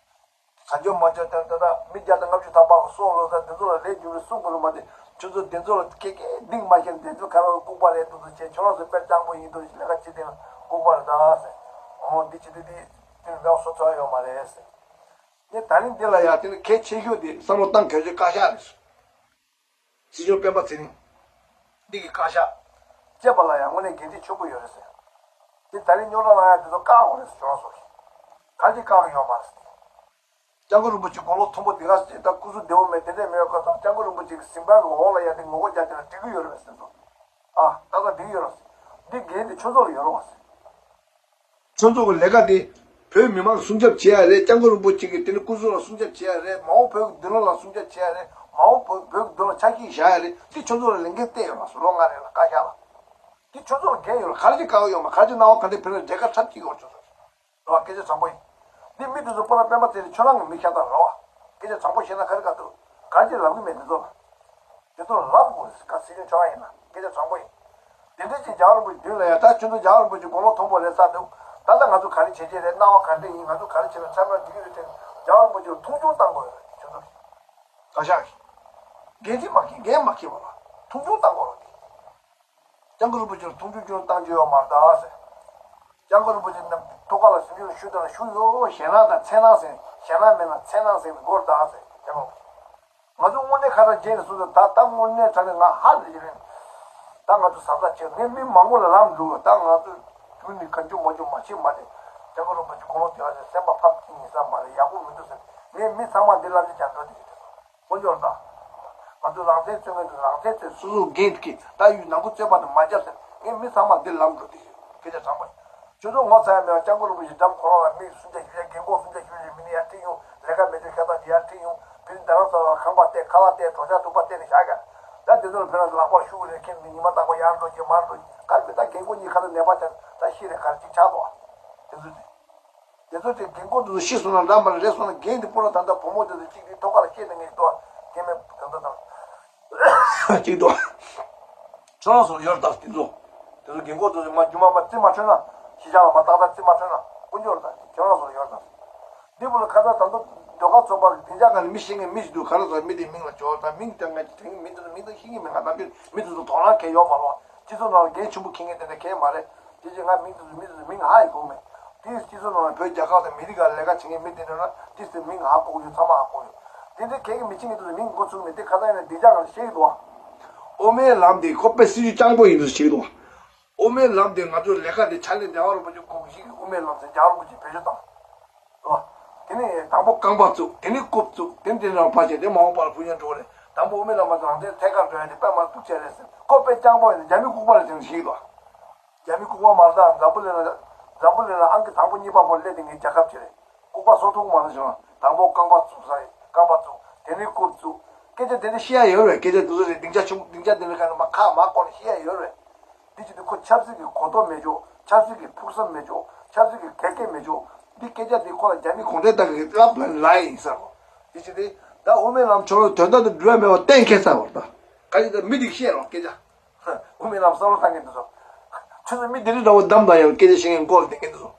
བཟའ་འཇོན་མ་འཇོན་དང་ད་ལྟ་མི་བརྒྱ་དང་ལྔ་བཅུ་ཐམ་པ་གི་སྲོག་ལོ་ཟེར་འདི་ཚོ་ལ་ལས་རྒྱུ་རུ་གསུང་དགོས་རུ་མ་དེ་ཁྱོད་ཚོ་འདི་ཚོ་ལ་སྐད་སྐད་གདིང་མ་ཤེས་འདི་ཚོ་ག་རེ་ལྐུགས་པ་རེད་འདུག་འདུག་བྱས་ཁྱོད་རང་ཚོ་དཔེ་སྤྱང་པོ་ཡིན་འདུག་ལས་ཀ་བྱེད་དེ་ལྐུགས་པ་རེད་ད་ཟེར། འོ་འདི་བྱེད་དུས་འདི་འདི་ལས་སོ་ཚོ་ཡོད་མ་རེད་ཟེར། ངས་ད་རིང་འདི་ལ་ཡང་དེ་ནི་གལ་ཆེ་ཤོས་དེ་བསམ་བློ་བཏང་གལ་ཆེ་བཀའ་ཤག་རེད། སྲིད་སྐྱོང་སྤེན་པ་ཚེ་རིང་། འདི་གི་བཀའ་ཤག་བཅས་པ་ལ་ཡང་དངོས་གནས་འགན་འཁྲི་ཆེན་པོ་ཡོད་རེད་ཟེར། འདི་ད་རིང་རྙོག་དྲ་ལངས་ཡ་འདི་ཚོ་བཀག་དགོས་རེད་ཟེར་ཁྱོད་རང་ཚོ་གིས། ག་འདི་བཀག་གི་ཡོད་མ་རེད་ཟེར། སྐྱབས་མགོན་རིན་པོ་ཆེ་དགུང་ལོ་མཐོན་པོ་འདི་ག་ཟེར་ད་སྐུ་གཟུགས་བདེ་བོ་མེད་དེ་འདྲས་མེད་ཁ་ཐོག་སྐྱབས་མགོན་རིན་པོ་ཆེ་གི་གཟིམ་ཁང་གི་འོག་ལ་ཡ་དེ་ངོ་རྒོལ་རྒྱག་དེ་ལ་འགྲིག་གི་ཡོད་རེད་ཟེར་འདུག་ཨ་ད་ལྟ་འགྲིག་གི་ཡོད་རེད་ཟེར། འདི་འགན་དེ་ཁྱོད་ཚོ་ལ་ཡོད་རེད་བ་ཟེར། ཁྱོད་ཚོ་གི་ལས་ཀ་དེ་བོད་མི་མང་སྲུང་སྐྱོབ་བྱེད་ཡ་རེད། སྐྱབས་མགོན་རིན་པོ་ཆེ་གི་དེ་ནི་སྐུ་གཟུགས་ལ་སྲུང་སྐྱོབ་བྱེད་ཡ་རེད། མ་འོངས་བོད་ཀྱི་མདུན་ལམ་ལ་སྲུང་སྐྱོབ་བྱེད་ཡ་རེད། མ་འོངས་བོད་བོད་ཀྱི་མདུན་ལ་ཆ་ཤས་བཞག་ཡ་རེད། དེ་ཁྱོད་ཚོ་ལ་ལས་འགན་གཏད་ཡོད་རེད་ཟེར། ལོ་ལྔ་རེད་ལ་བཀའ་ཤག་ལ། དེ་ཁྱོད་ཚོ་ལ་འགན་ཡོད་རེད། ག་རེ་བྱེད་དཀའ་བ་ཡོད་མ་ག་རེ་བྱེད་སྣང་བ་ག་འདྲ་ཕེབས་ན་འབྲས་དཀར་འཁྲབ་ཀྱི་ཡོད་ཁྱོད་ཚོ་ལ། རེད་བ། སྐད་ཆ་དྲང་པོ་ཡིན། འདི་མི་དེ་ཚོ་སྤོ་ལགས་སྤེན་པ་ཚེ་རིང་ཁྱོད་རང་གི་མི་ཤ་སྟག་རེད་བ། སྐད་ཆ་དྲང་པོ་བཤད་ན་ག་རེ་དཀའ་འདུག་ག་རེ་བྱེད་ལབ་གི་མེད་དེ་ཚོ་ལ། དེ་ཚོ་ལབ་དགོས་ཀ་སྲིད་སྐྱོང་ཁྱོད་རང་ཡིན་ན་སྐད་ཆ་དྲང་པོ་ཡིན། དེ་འདྲ་ཅིག་རྒྱལ་བ་རིན་པོ་ཆེ་མདུན་ལ་ཡ་ད་ཁྱོད་ཚོ་རྒྱལ་བ་རིན་པོ་ཆེ་དགུང་ལོ་མཐོན་པོ་རེད་ས་འདུག་ད་ལྟ་ང་ཚོ་ག་རེ་བྱེད་ཀྱི་རེད། སྣང་བ་ག་འདྲ་ཡིན། ང་ཚོ་ག་རེ་བྱེད་ན་འཆམ་ན་འགྲིག་གི་རེད་དྲན། རྒྱལ་བ་རིན་པོ་ཆེར་མཐོང་ཆུང་བཏང་དགོས་རེད་ཁྱོད་ཚོ། བཀའ་ཤག་གིས་འགན་ཅིག་མ་འཁྱེར། འགན་མ་འཁྱེར་བ་ལ་མཐོང་ཆུང་བཏང་དགོས་རེད། སྐྱབས་མགོན་རིན་པོ་ཆེར་མཐོང་ཆུང་ཆུང་བཏང་རྒྱུ་ཡོད་མ་རེད་ད་ཟེར། སྐྱབས་མགོན་རིན་པོ་ཆེ་རྣམས་ཐུགས་ཁ་ལ་ཞུ་རྒྱུ་ལ་ཞུ་དང་ཞུ་ཡོད། ཞེད་སྣང་དང་འཚེར་སྣང་ཟེར་ཞེད་སྣང་མེད་ན་འཚེར་སྣང་ཟེར་དགོས་རེད་ད་ཟེར། སྐྱབས་མགོན་རིན་པོ་ཆེ། ང་ཚོ་དངོས་གནས་ཁ་སང་རྗེས་ནས་སོང་ཙང་ད་ད་དངོས་གནས་དྲང་གནས་ང་ཧ་ལས་ཀྱི་རེད། ད་ང་ཚོ་གཟབ་གཟབ་བྱེད་ངས་མི་མང་པོ་ལ་ལམ་འགྲོ་གི་ད་ང་ཚོ་རྒྱུ་ནི་ག་རྒྱུ་མ་རྒྱུ་མ་བྱེད་མ་བྱེད་སྐྱབས་མགོན་རིན་པོ་ཆེ་དགུང་ལོ་དེ་བ་ཞིག་སེམས་པ་ཕམ་གྱི་ཡིན་ས་མ་རེད། ཡག་པོ་མི་འདུག་ཟེར་ངས་མི་ཚང་མ་འདི་ལབ་ཀྱི་རྒྱ་འགྲོ་དེ་ཡོད་དེ། དཀོན་མཆོག་ལ་ད། ང་ཚོས་རང་བཙན་རྩོད་མཁན་ཚོས་རང་བཙན་རྩོད་སོ་སོའི་འགན་འཁྱེར། ད་ཡུལ་ནང་ཁུལ་རྩོད་པ་དེ་མ་རྒྱབ་ཟེར་ངས་མི་ཚང་མ་འདི་ལམ་འགྲོ་དེ་ཡོད། སྐད་ཆ་དྲང་པོ་ཡིན། ཁྱོད་ཚོ་ངོ་ཚ་ཡ་མེད་པ་སྐྱབས་མགོན་རིན་པོ་ཆེ་འགྲམ་ཁོ་རང་ལ་མི་སུམ་བརྒྱ་བཞི་བརྒྱ་རྒན་གོག་སུམ་བརྒྱ་བཞི་བརྒྱ་མི་ནི་ཡར་ཁྲིད་ཡོང་། ལས་ཀ་མེད་དུས་ཤ་སྟག་དེ་ཡར་ཁྲིད་ཡོང་། དེ་རིང་རྡ་རམ་ས་ལ་ཁང་པ་བལྟས་ཁ་ལག་བལྟས་གྲོ་ཆག་ཐུག་པ་བལྟས་ནས་བཞག་ཀྱང་། ད་དེ་ཚོ་ལ་ཕེབས་ན་ལག་པར་ཤུགས་རེ་ཁྱེར་ནས་ཉི་མ་རྟག་པར་ཡར་འགྲོ་རྗེས་མར་འགྲོ་ག་རེ་མི་ད་རྒན་གོག་གཉིས་ཁ་ལ་ནད་པ་ཆགས་ད་ཤི་རེ་ག་རེ་ཅིག་ཆགས་འདུག་ཨ། དེ་ཚོ་དེ། དེ་ཚོ་དེ་རྒན་གོག་དེ་ཚོ་ཤི་སོང་ན་འདྲ་མ་རེད། རེད་སོང་ན་རྒན་དེ་སྤོ་ལགས་ད་ལྟ་བུ་མོ་དེ་ཚོ་གཅིག་དེ་ཐོག་ཁ་ལ་སྐྱེས་ནས་ངས་ལྟོས་དེ་མེད་དེ་ཚོ་དང་། གཅིག་ལྟོས། ཁྱོད་རང་ཚོ་ཡོད་ད་དེ་ཚོ། དེ་ཚོ་རྒན་གོག་དེ་ཚོ་མ་རྒྱུ་མ་མ་རྩིས་མ་འཕྲོད་ན་ཤི་ཆགས་ལ་མ་ཏག་ཏག་རྩིས་མ་འཕྲོད་ན་དཀོན་མཆོག་ལ་ད་ཁྱོད་རང་ཚོ་ཡོད་ད། འདི་བུ་ལ་ཁ་ཚ་ད་ལྟ་ཟློས་གར་ཚོགས་པ་གི་སྡིངས་ཆ་སྒང་ནས་མི་ཤེས་མཁན་མི་ཞིག་འདུག་ག་རེ་ཟེར་མི་དེའི་མིང་ལ་འཇོག་ད་མིང་དེ་ངས་དྲན་མི་འདུག་མིང་དེ་ཤེས་ཀྱི་མེད་ང་ནམ་རྒྱུན་མི་དེ་ཚོ་དོ་སྣང་གང་ཡོད་མ་རེད། སྤྱི་ཚོགས་ནང་ལ་འགན་ཆེན་པོ་འཁྱེར་མཁན་དེ་འདྲ་གང་ཡང་མ་རེད། དེ་རྗེས་ང་མིང་དེ་ཚོ་མི་དེ་ཚོ་མིང་ཧ་ཡང་གོ་གི་མེད། དེའི་སྤྱི་ཚོགས་ནང་ལ་བོད་རྒྱལ་ཁབ་དང་མི་རིགས་ལ་ལས་ཀ་བྱེད་མཁན་མི་དེ་འདྲ་ན་དེ་ཚོའི་མིང་ཧ་གོ་གི་ཡོད། ཚང་མ་ཧ་གོ་གི་ཡོད། དེ་འདྲའི་གལ་གི་མི་ཆེ་ངེས་དེ་ཚོ་མིང་གོ་ཚུགས་མེད། དེ་ཁ་སང་ཡིན་ན་སྡིངས་ཆ་སྒང་ལ་བཤད་ཀྱི་འདུག་བ། དབུ་མའི་ལམ་དེ་ཁོ་དཔེ་སྲིད་ཇུས་སྤྱང་པོ་ཡིན་འདུག་བཤད་ཀྱི་འདུག་བ། དབུ་མའི་ལམ་དེ་ང་ཚོའི་ལས་ཀ་དེ་ཕྱག་ལས་རྒྱལ་བ་རིན་པོ་ཆེ་དགོངས་གཞི་གི་དབུ་མའི་ལམ་ཟེར་རྒྱལ་བ་རིན་པོ་ཆེས་བེད་སྤྱོད་བཏང་། ཨོ། དེ་ནས་དང་པོ་རྐང་པ་བཙུགས། དེ་ནས་རྐུབ་བཙུགས། དེ་ནས་དེ་ནས་ཕར་ཕྱིན་དེ་མ་འོངས་པ་ལ་ཕུགས་རྒྱང་འགྲོ་བ་རེད། དང་པོ་དབུ་མའི་ལམ་མ་ཚང་དེ་ཐད་ཀར་འགྲོ་ཡ་དེ་དཔེ་མ་སྡུག་ཆེ་རེད་ཟེར་ཁོ་དཔེ་རྐྱང་པ་ཡིན་རྒྱ་མི་ལྐུགས་པ་རེད་ཟེར་ནས་ཤེས་ཀྱི་འདུག་རྒྱ་མི་ལྐུགས་པ་མ་རེད་ད། འཛམ་བུ་གླིང་ལ་འཛམ་བུ་གླིང་ལ་ཨང་ཀི་དང་པོ་གཉིས་པ་བོར་སླེབས་དེ་ངའི་རྒྱལ་ཁབ་ཅིག་རེད། ལྐུགས་པ་བཟོ་ཐུབ་མ་རེད་ཟེར་ན་དང་པོ་རྐང་པ་བཙུགས་ས་རེད། རྐང་པ་བཙུགས། དེ་ནས་རྐུབ་བཙུགས། སྐད་ཆ་དེ་འདྲ་བཤད་ཡ་ཡོད་རེད། སྐད་ཆ་དེ་ཚོ་རེད། སྡིངས་ཆ་ཆེན་པོ་སྡིངས་ཆ་དེ་འདྲ་ག་ནས་མ་ཁ་མ་བསྐོར་ནས་བཤད་ཡ་ཡོད་རེད། འདི་ཅི་སྟེ་ཁོ་ཆབ་སྲིད་ཀྱི་གོ་རྟོགས་མེད་ཆོག་ཆབ་སྲིད་ཀྱི་ཕུགས་བསམ་མེད་ཆོག་ཆབ་སྲིད་ཀྱི་ག་གེ་མེད་ཆོག་འདི་སྐད་ཆ་འདི་ཁོ་ལ་རྒྱ་མི་གུང་ཁྲན་ཏང་གི་ལབ་ལ་ལ་ཡིན་ཟེར་རོ། འདི་ཅི་སྟེ་ད་དབུ་མའི་ལམ་ཆོག་ལོ་དོན་དག་ཏུ་འགྲོ་ཡ་མེད་པ་གཏན་འཁེལ་ཚར་བ་ད། ག་ཅི་ད་མི་འདི་བཤད་རོགས་སྐད་ཆ། དབུ་མའི་ལམ་བསམ་བློ་བཏང་མཁན་འདི་ཚོ། ཁྱོད་ཚོ་མི་འདི་འདྲ་འདྲ་བོ་བདམས་དང་ཡང་སྐད་ཆ་བཤད་མཁན་མགོ་ལ་བསྡད་མཁན་འདི་ཚོ།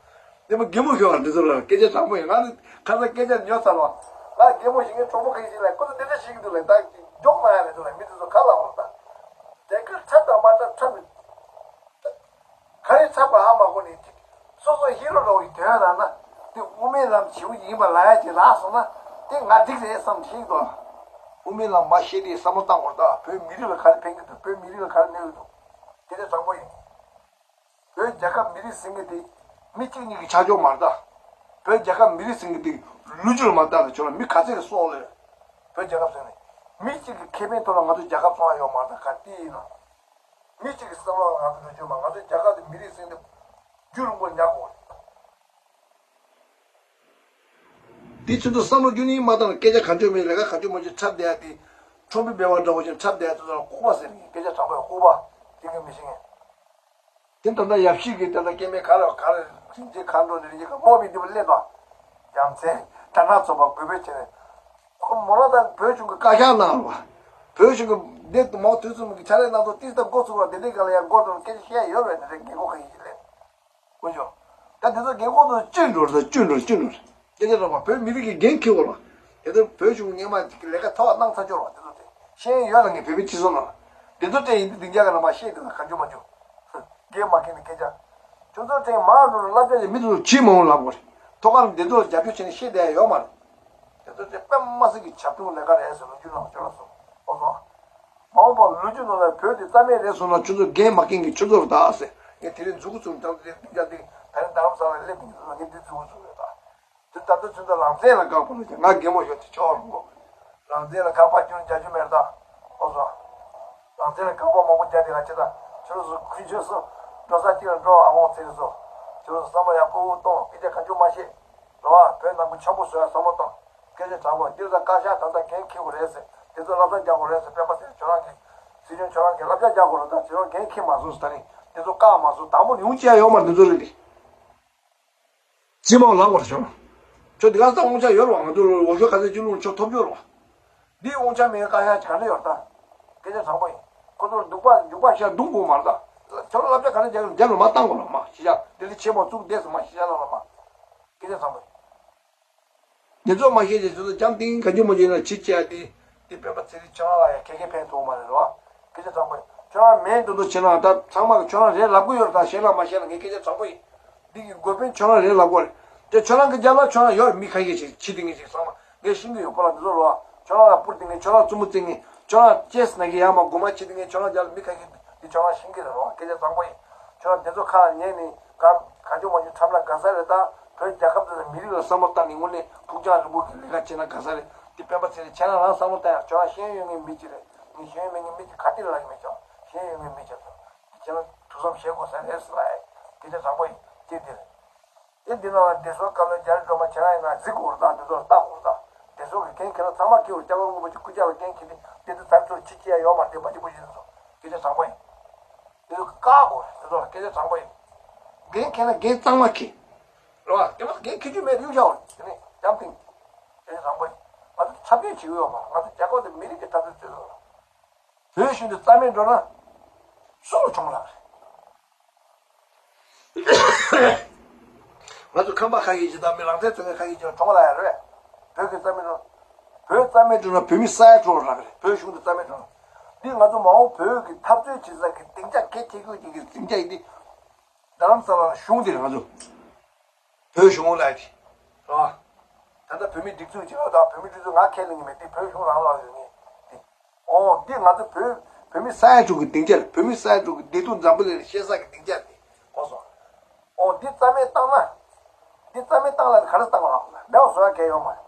འདི་མོ་གད་མོ་ཤོར་བ་འདི་ཚོ་ལ་སྐད་ཆ་དྲང་པོ་ཡིན། ང་ནི་ཁ་སང་སྐད་ཆ་ཉོ་ཚར་བ། ང་གད་མོ་ཤེས་མཁན་གྲོགས་པོ་ག་ཡིན་ཞིག་ལ་ཁོ་ཚོ་འདི་འདྲ་བཤད་ཀྱི་འདུག་ལ་ད་འཇོག་མ་ཡ་ལ་འདུག་ལ་མི་འདི་ཚོ་ག་ལ་འོང་ད། དེ་གར་འཁྲབ་དང་མ་འཁྲབ་འཁྲབ་མི། ག་རེ་འཁྲབ་པ་ཧ་མ་གོ་ནས་ཅིག་སོ་སོ་ཧི་རོ་འདྲ་བོ་ཡི་དོན་རང་ན་དེ་དབུ་མའི་ལམ་བྱེའུ་ཡིན་པ་ལ་ཡ་ཅིག་རག་སོང་ན་དེ་ང་འགྲིག་རེད་བསམ་ཤེས་འདུག་དབུ་མའི་ལམ་མ་ཤེས་དེ་བསམ་བློ་བཏང་དགོས་ད། བོད་མི་རིགས་ལ་ག་རེ་ཕན་གྱི་འདུག་བོད་མི་རིགས་ལ་ག་རེ་གནོད་ཀྱི་འདུག་དེ་ནས་དྲང་པོ་ཡིན། བོད་རྒྱལ་ཁབ་མི་རིགས་ཟེར་མཁན་དེ་མི་གཅིག་གཉིས་ཀྱི་ཆ་འཇོག་མ་རེད་ད། བོད་རྒྱལ་ཁབ་མི་རིགས་ཟེར་མཁན་དེ་ལོ་རྒྱུས་ལ་མ་བལྟས་ན་ཆོག་ལ་མི་ག་ཚད་ཀྱི་སྲོག་ལས། བོད་རྒྱལ་ཁབ་ཟེར་ནས་མི་གཅིག་གི་ཁེ་ཕན་ཐོག་ལ་ང་ཚོ་རྒྱལ་ཁབ་བཙོང་ཡ་ཡོད་མ་རེད་ད། ག་དེ་ཡིན་ན། མི་གཅིག་གི་བསམ་བློ་ལ་ང་ཚོ་ལོ་རྒྱུས་མ་ང་ཚོ་རྒྱལ་ཁབ་དེ་མི་རིགས་ཟེར་མཁན་དེ་རྒྱུན་རིང་པོ་ཉར་དགོས་རེད། དེ་ཚོ་ཚོ་བསམ་བློ་རྒྱུན་ནས་མ་བཏང་ན་སྐད་ཆ་གང་བྱུང་མེད་ལས་ཀ་གང་བྱུང་མ་བྱུང་འཁྲབ་བསྡད་ཡ་དེ། ཁྲོམ་བུ་སྦལ་བ་འདྲ་བོ་ཞིག་འཁྲབ་བསྡད་ཡ་དེ་ཚོ་ལ་ལྐུགས་པ་ཟེར་གི་སྐད་ཆ་དྲང་པོ་ཡང་ལྐུགས་པ་དེ་གི་མི་ཤེས་མཁན། དེ་ད་ལྟ་ཡབ་གཞིས་ཀྱི་ད་ལྟ་སྐྱེ་དམན་ག་ལ་ག་རེ་རིན་ཆེན་གང་འགྲོ་ནས་རིན་ཆེན་ག་མོ་བི་འདི་པ་སླེབས་པ། ཡ་མཚན་དྲ་གྲགས་ཚོགས་པ་འབོད་སྤེལ་བྱས་ནས། ཁོ་མོ་ལ་ད་བོད་གཞུང་གི་བཀའ་ཤག་གནང་བ། བོད་གཞུང་གི་འདི་མང་དུས་ཚོད་མི་གི་ཕྱག་ལས་གནང་ཐོག་ཏིས་ད་འགོ་ཚུགས་པ་དེ་འདྲའི་ག་ལ་ཡང་འགོ་འགྲོ་སྐད་ཆ་བཤད་ཡ་ཡོད་རེད། དེ་འདྲའི་རྒན་གོག་ག་ཡིན་ཞིག་ལས། དཀོན་མཆོག་ད་དེ་ཚོ་རྒན་གོག་ཚོ་བཅུད་འགྲོ་རེད། བཅུད་འགྲོ་བཅུད་འགྲོ་རེད། སྐད་ཆ་རོགས་པ་བོད་མི་རིགས་ཀྱི་འགན་འཁྱེར་དགོས་རེད། དེ་ཚོ་བོད་གཞུང་སྔོན་མ་ལས་ཀ་ཐོག་གནང་ཚར་ཆོག་རེད། དེ་ཚོ་དེ་ཤེས་ཡོན་ཡོད་ལ་ངས་བོད་པའི་སྤྱི་ཚོགས་ནང་ལ་དེ་ཚོ་དེ་ཡིན་དུས་སྡིངས་ཆ་ག་ལ་མ་ཤེས་དེ་ཚོ་གང་བྱུང་མ་བྱུང་། འགན་མ་འཁྱེར་ནས་སྐད་ཆ། ཁྱོད་ཚོ་དེ་མར་འགྲོ་རུ་བསླབ་བྱ་ཡི་མི་ཚོ་ཇི་མང་ལབ་དགོས་རེད། ཐོག་ཁར་འདི་ཚོ་ལ་རྒྱབ་སྐྱོར་བྱས་ནས་ཤེས་བསྡད་ཡ་ཡོད་མ་རེད། དེ་ཚོ་དེ་དཔེ་མ་སྲིད་ཀྱི་བྱབ་ཆུང་ལས་ཀ་རེད་ཟེར་ལོ་རྒྱུས་ནང་བཅོལ་ལ་སོང་ཨོ་སོང་། མ་འོངས་པར་ལོ་རྒྱུས་ནང་ལ་བོད་དེ་རྩ་མེད་རེད་སོང་ན་ཁྱོད་ཚོ་འགན་མ་འཁྱེར་གི་ཁྱོད་ཚོ་རེད་ད་ཟེར། ངས་དེ་རིང་མཛུབ་གུ་བཙུགས་ཀྱང་དེ་རིང་སྡིངས་ཆ་འདི་ད་རིང་རྡ་རམ་ས་ལ་སླེབས་ཀྱི་འདུག་ངས་འདི་མཛུབ་གུ་བཙུགས་ཡོད་ད། དེ་ ད་ལྟ་ཚུན་ཚོད་རང་བཙན་ལ་དགག་པ་ལ་ཀྱང་ང་གད་མོ་ཤོར་ཏེ་ཆོག་རུང་གོ། རང་བཙན་ལ་དགག་པ་ཁྱོད་རྒྱག་རྒྱུ་མེད་ད། ཨོ་སོ། རང་བཙན་ལ་དགག་པ་མང་པོ་རྒྱག་དེ་ང་ཅི་ད། ཁྱོད་རང་ཚོ་ཁུན་ཆོད་སོ། འགྲོ་ས་གཅིག་ལ་འགྲོ་ཨ་ཧོང་ཚེ་རིང་སོ། ཁྱོད་རང་ཚོ་བསམ་བློ་ཡག་པོ་གཏོང་སྐད་ཆ་གང་བྱུང་མ་བཤད། རེད་བ། བོད་ནང་ཁུལ་འཆམ་པོ་བཟོ་ཡ་བསམ་བློ་གཏོང་། སྐད་ཆ་དྲང་པོ་འདིར་ད་བཀའ་ཤག་ད་ལྟ་འགན་འཁྱེར་དགོས་རེད་ཟེར། དེ་ཚོ་བསླབ་བྱ་རྒྱག་དགོས་རེད་ཟེར། སྤེན་པ་ཚེ་རིང་ཁྱོད་རང་གིས། སྲིད་སྐྱོང་ཁྱོད་རང་གིས་བསླབ་བྱ་རྒྱག་དགོས་རེད་ད། ཁྱོད་རང་འགན་འཁྱེར་མ་སོང་ཟེར། ད་རིང་དེ་ཚོ་བཀག་མ་སོང་། དང་པོ་ཡོང་ཅི་ཡ་ཡོད་མ་རེད། དེ་ཚོ་རེད་དེ། སྤྱི་དམངས་ལངས་པར་བྱུང་། ཁྱོད་འདི་ག་ས་དབང་ཆ་ཡོད་རེད་བ། ང་ཚོ་འོས་ཤོག་ག་ཚད་ཅིག་བླུགས་ཆོག་ཐོབ་རྒྱུ་རེད་བ། འདི་དབང་ཆ་མེད་ག་ཡ་ག་འདྲ་ཡོད་ད། སྐད་ཆ་དྲང་པོ་ཡིན། ཁོ་ཚོར་འདུག་པ་འཇུག་པ་ཤ་རྡུང་དགོས་མ་རེད་ད། ཁྱོད་རང་བསླབ་བྱ་ག་འདྲ་རྒྱབ་རྒྱབ་ལ་མ་བཏང་དགོས་ལ་མ་ཤི་ཤ་དེ་ལས་ཆེན་མོ་བཙུགས་བསྡད་སོང་མ་ཤི་ཤ་ལ་ལ་མ། སྐད་ཆ་དྲང་པོ་ཡིན། འདི་ཚོ་མ་ཤེས་ཀྱི་ཚོད་ཚོད་རྒྱབ་སྟེང་ག་འཇུ་མ་འཇུ་ན་ཕྱི་བཅད་དེ། དེ་སྤེན་པ་ཚེ་རིང་ཁྱོད་རང་ལ་ཡང་ཁེ་ཁེ་ཕན་ཐོགས་མ་རེད་རོ། སྐད་ཆ་དྲང་པོ་ཡིན། ཁྱོད་རང་མེད་འདུག་འདུག་བྱེད་ན་ད་ཚང་མ་གི་ཁྱོད་རང་རེད་ལབ་གི་ཡོད་རེད། ད་ཤེས་ན་མ་ཤེས་ན་ངས་སྐད་ཆ་དྲང་པོ་ཡིན། འདི་གི་འགོ་དཔོན་ཁྱོད་རང་རེད་ལབ་དགོས་རེད། དེ་ཁྱོད་རང་གི་རྒྱབ་ལ་ཁྱོད་རང་ཡོད་རེད། མི་ཁ་ཤས་ཤིག་ཕྱི་དེ་ངས་ཅིག་ཚང་མ་ངས་ཤེས་ཀྱི་ཡོད་ཁོ་རང་འདི་ཚོ་རོ། ཁྱོད་རང་ལ་སྤུར་དེ་ངས་ཁྱོད་རང་རྩུབ་མོ་རྩེ་ངས་ཁྱོད་རང་ཅེས་ན་གི་ཡ་མ་དགོས་མ་ཕྱི་དེ་ངས་ཁྱོད་རང་རྒྱབ་ལ་མི་ཁ་ཤས་འདི་ཁྱོད་རང་ཤེས་ཀྱི་རེད་རོ། སྐད་ཆ་དྲང་པོ་ཡིན། ཁྱོད་རང་དེ་ཚོ་ཁ་ལ་ཉན་ནས། ག་ག་འཇུ་མ་འཇུ་ཁྲམ་ལ་དགའ་ས་རེད་ད། བོད་རྒྱལ་ཁབ་འདི་ལ་མི་རིགས་ལ་བསམ་བློ་བཏང་ནས་དངོས་གནས་ཕུགས་རྒྱང་རིང་པོ་གི་ལས་ཀ་བྱེད་ན་དགའ་ས་རེད། དེ་སྤེན་པ་ཚེ་རིང་ཁྱེད་རང་རང་བསམ་བློ་བཏང་ཡག་ཁྱོད་རང་ཤེས་ཡོན་ངའི་མི་གཅིག་རེད། ངས་ཤེས་ཡོན་མེད་ངའི་མི་གཅིག་ག་ཏི་ལ་ཡིན་མེད་ཀྱང་ཤེས་ཡོན་ངའི་མི་གཅིག་རེད། ཁྱེད་རང་ཐུགས་བསམ་བཞེས་དགོས་ས་རེད་ཟེར་ལ་ཡ། དེ་ཆ་དྲང་པོ་ཡིན་དེ་འདིར། དེ་འདི་ནང་ལ་འདས་སོང་སྐབས་ལ་རྒྱ་རི་སྒྲོལ་མ་ཁྱེད་རང་ཡིན་ན་གཟིགས་དགོས་རེད་ད། འདི་ཚོ་ལ་ལྟ་དགོས་རེད་ད། འདས་སོང་གི་འགན་ཁྱེད་རང་ཚང་མ་འཁྱེར་བར་སྐྱབས་མགོན་རིན་པོ་ཆེ་སྐུ་ཕྱྭ་ལ་འགན་འཁྱེར་ཏེ་དེ་ཚོ་ད་ཚོར་ཕྱི་སྐྱེལ་ཡ་ཡོད་མ་རེད། བ་ཅི་པོ་ཞིག་འདི་ཚོ་དེ་ཆ་དྲང་པོ་ཡིན། དེ་ཚོ་བཀག་དགོས་རེད། དེ་ཚོ་ལ་སྐད་ཆ་དྲང་པོ་ཡིན། འགན་འཁྱེར་ན་འགན་གཙང་མ་འཁྱེར། རེད་བ། དེ་མ་འགན་འཁྱེར་རྒྱུ་མེད་གཡུག་བཞག་པ་རེད། དེ་ནས་འཇམ་ཐིང་། སྐད་ཆ་དྲང་པོ་ཡིན། ང་ཚོ་འཁྲབ་སྟོན་བྱེད་ཀྱི་ཡོད་མ་རེད། ང་ཚོ་རྒྱལ་ཁབ་དེ་མི་རིགས་ཀྱི་འཐབ་རྩོད་བྱེད་ཀྱི་ཡོད་རེད། བོད་གཞུང་དེ་རྩ་མེད་འགྲོ་ན་སུ་ལ་གྱོང་རག་རེད། ང་ཚོ་ཁམས་པ་ཁ་ཤས་ཅིག་དང་མི་རང་བཙན་བྱོལ་ཁ་ཤས་ཅིག་གྱོང་རག་ཡ་རེད། བོད་ཀྱི་རྩ་མེད་འགྲོ། བོད་རྩ་མེད་འགྲོ་ན་བོད་མི་ས་ཡ་དྲུག་རག་གི་རེད། བོད་གཞུང་དེ་རྩ་མེད་འགྲོ་ན། འདི་ང་ཚོ་མ་འོངས་བོད་ཀྱི་འཐབ་རྩོད་བྱེད་ས་གི་སྡིངས་ཆ་གལ་ཆེ་ཤོས་ཅིག་གི་སྡིངས་ཆ་ཡིན་ཏེ། རྡ་རམ་ས་ལ་ལ་གཞུང་དེ་རེད། ང་ཚོ་བོད་གཞུང་ལ་ཡ་དེ་རེད་བ། ད་ལྟ་བོད་མི་སྒྲིག་འཛུགས་ཀྱི་རེད་ད། བོད་མི་སྒྲིག་འཛུགས་ང་ཁས་ལེན་གྱི་མེད་དེ། བོད་གཞུང་རང་ལ་ཡོད་ངེས་དེ། ཨོ་འདི་ང་ཚོ་བོད་བོད་མི་ས་ཡ་དྲུག་གི་སྡིངས་ཆ་རེད། བོད་མི་ས་ཡ་དྲུག་གི་བདེ་སྡུག་འཛམ་བུ་གླིང་ལ་བཤད་ས་གི་སྡིངས་ཆ་རེད། གོ་སོང་། ཨོ་འདི་རྩ་མེད་བཏང་ན། འདི་རྩ་མེད་བཏང་ལ་ག་རེ་བཏང་ལ་མེད་པ་བཟོ་ཡ་གལ་ཡོད་མ་རེད།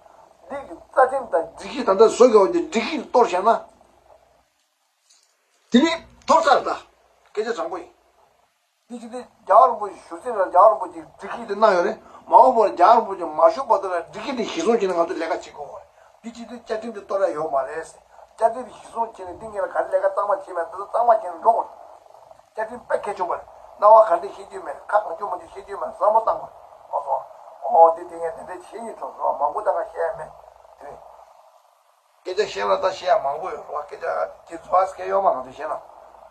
འདི་གི་རྩ་ཁྲིམས་དང་སྒྲིག་གཞི་ད་ལྟ་བཟོ་དགོས་པ་འདི་སྒྲིག་གཞི་གཏོར་བཞག་ན། དེ་ནི་འཐོར་ཚར་ད། སྐད་ཆ་དྲང་པོ་ཡིན། འདི་ཅི་སྟེ་རྒྱལ་བ་རིན་པོ་ཆེ་བཞུགས་ཚེ་ལ་རྒྱལ་བ་རིན་པོ་ཆེས་སྒྲིག་གཞི་དེ་གནང་ཡོད་རེད། མ་འོངས་པར་རྒྱལ་བ་རིན་པོ་ཆེ་མ་བཞུགས་བར་དུ་ལ་སྒྲིག་གཞི་དེ་གཞིར་བཟུང་བྱས་ནས་ང་ཚོ་ལས་ཀ་བྱེད་དགོས་པ་རེད། འདི་ཅི་སྟེ་བཅའ་ཁྲིམས་དེ་གཏོར་ཡ་ཡོད་མ་རེད། བཅའ་ཁྲིམས་གཞིར་བཟུང་བྱས་ནས་འདི་ངེད་ལ་ག་རེ་ལས་ཀ་གཙང་མ་བྱེད་མེད་དེ་ཚོ་གཙང་མ་བྱས་ནས་འགྲོ་དགོས་རེད། བཅའ་ཁྲིམས་དཔེ་གལ་ཆེན་པོ་རེད། རྣ་བ་ག་འདྲས་ཤེས་རྒྱུ་མེད། ཁ་གང་བྱུང་མང་བྱུང་ཤེས་རྒྱུ་མེད། བསམ་བློ་བཏང་དགོས་རེད། ཨོ་སོ། ཨོ་འདི་དེ་ངས་དེ་འདྲས་བྱེད་སྙིང་བྲོ་སོང་། མང་པོ་ད་ག་བཤད་ཡ་མེད་དེ། སྐད་ཆ་བཤད་ན་ད་བཤད་ཡ་མང་པོ་ཡོད་རེད་བ། སྐད་ཆ་དེ་རྫོགས་སྐད་ཡོད་མ། ང་ཚོ་བཤད་ན།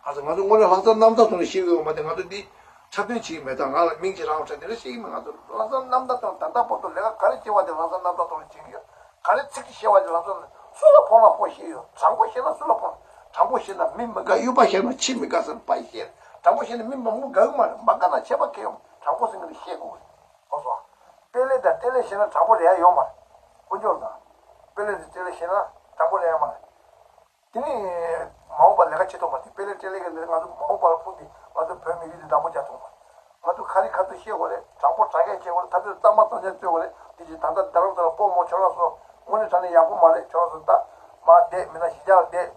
ཨ་ཙི་ང་ཚོ་དངོས་གནས་ལྷག་བསམ་རྣམ་དག་ཐོག་ནས་བཤད་ཀྱི་ཡོད་མ་རེད། ང་ཚོ་འདི་འཁྲབ་སྟོན་བྱེད་ཀྱི་མེད། ད་ང་ལ་མིང་ཅིག་རང་འཁྲབ་དེ་འདྲ་བཤད་ཀྱི་མེད། ང་ཚོ་ལྷག་བསམ་རྣམ་དག་ཐོག་ད་ལྟ་བར་དུ་ལས་ཀ་ག་རེ་བྱེད་པ་དེ་ལྷག་བསམ་རྣམ་དག་ཐོག་ནས་བྱེད་ཀྱི་ཡོད། ག་རེ་ཚིག་གཅིག་བཤད་པ་དེ་ལྷག་བསམ་ནས་སུ་ལ་ཕོག་ན་ཕོག་བཤད་ཡོད། དྲང་པོ་བཤད་ན་སུ་ལ་ཕོག་ན། དྲང་པོ་བཤད་ན་མི་མི་དགའ། གཡུས་པ་བཤད་ན་ཁྱི་མི་དགའ་ཟེར་པ་བཤད། དྲང་པོ་བཤད་ན་མི་མང་པོ་དགའ་གི་མ་རེད། མ་དགའ་ན་ཆད་པ་གལ་ཡོད། དྲང་པོ་ཟེར་མཁན་དེ་བཤད་དགོས་གི་རེད། ཨོ་སོ། དཔེ་ལེགས་དང་དཔེ་ལེགས་བཤད་ན་དྲང་པོ་རེད་ཡ་ཡོད་མ་རེད། དཀོན་མཆོག་ལ། དཔེ་ལེགས་དང་དཔེ་ལེགས་བཤད་ན་དྲང་པོ་རེད་ཡ་མ་རེད། དེ་ནས་མ་འོངས་པ་ལས་ཀ་བྱེད་ཐུབ་པ་དེ། དཔེ་ལེགས་དཔེ་ལེགས་ཀྱི་ལས་ང་ཚོ་མ་འོངས་པ་ལ་ཕུགས་ཏེ་ང་ཚོ་བོད་མི་རིགས་དེ་བདག་པོ་རྒྱག་ཐུབ་པ། ང་ཚོ་ཁ་རི་ཁ་ཐུག་བཤད་དགོས་རེད། དྲང་པོ་དྲང་གཞག་བྱེད་དགོས་རེད། ཐབས་ཇུས་གཙང་མ་གཙང་རྐྱང་བརྩོན་དགོས་རེད། དེ་བཞིན་ད་ལྟ་རྡ་རམ་ས་ལ་སྤོ་མོ་ཁྱོད་རང་ཚོ་དངོས་གནས་དྲང་གནས་ཡག་པོ་མ་རེད། ཁྱོད་རང་ཚོ་ད་མར་བསྡད། མིན་ན་གཞིས་ཆགས་ལ་བསྡད།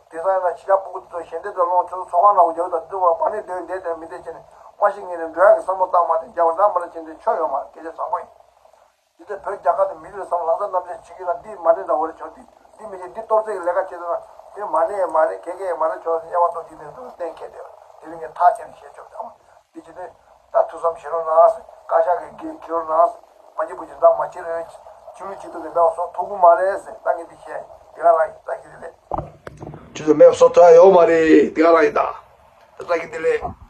དེང་སང་ཡིན་ན་ཕྱི་རྒྱལ་སྤུ་གུ་ཚོ་ཞལ་འདེབས་དང་སློང་ཚོ་ཚོགས་ཁང་ནང་རྒྱག་དང་འདུག་བ། པ་ནི་སྡོད་བསྡད་དེ་མི་བསྡད་བྱས་ནས་མ་ཤི་ངེས་ནས་འགྲོ་ཡག་གི་བསམ་བློ་བཏང་མ་བསྡད། རྒྱ་བ་འདྲ་མ་འདྲ་བྱས་ནས་ཆོ་ཡོད་མ་རེད། སྐད་ཆ་དྲང་པོ་ཡིན། འདི་ལྟར་བོད་རྒྱ་གར་དུ་མི་རིགས་སམ་ལྷག་བསམ་རྣམ་འབྱེད་བྱེད་ཀྱི་ལ་འདི་མ་ནི་འདྲ་བོ་རེ་ཆོག་འདི་འདི་མི་བྱེད། འདི་གཏོར་རྩེ་གི་ལས་ཀ་བྱེད་ཟེར་ན་དེ་མ་ནི་མ་རེད། ཁེ་ཁེ་མ་རེད། ཆོག་ཟེར་དབྱེ་བ་གཏོང་རྒྱུ་དེ་ཚོ་གཏན་འཁེལ་བསྡད་པ་དེ་རིང་ངས་ཐག་བཅད་ནས་བཤད་ཆོག་ད་མ་འདི་བྱེད་དུས་ད་ཐུགས་བསམ་བཞེས་རོགས་གནང་ཟེར། བཀའ་ཤག་གི་འགན་འཁྱེར་རོགས་གནང་ཟེར། མ་བྱེད་པོ་ཅིག་འདྲ་མ་བྱེད་རེད། ཆུ་མིག་ཆུ་ཐུག་གི་འདྲ་བ་སོགས་ཐུག་གི་མ་རེད་ཟེར། ད་ངས་འདི་བཤད་དེ་ག་རང་ཡིན། ད་ཁྱེད་དེ་ལས་ཆུ་ཚོད་མེད་པ་སོགས་ཐོན་ཡ་ཡོད་མ་རེད། དེ་ག་རང་ཡིན། ད་ད་ཁྱེད་དེ་ལས།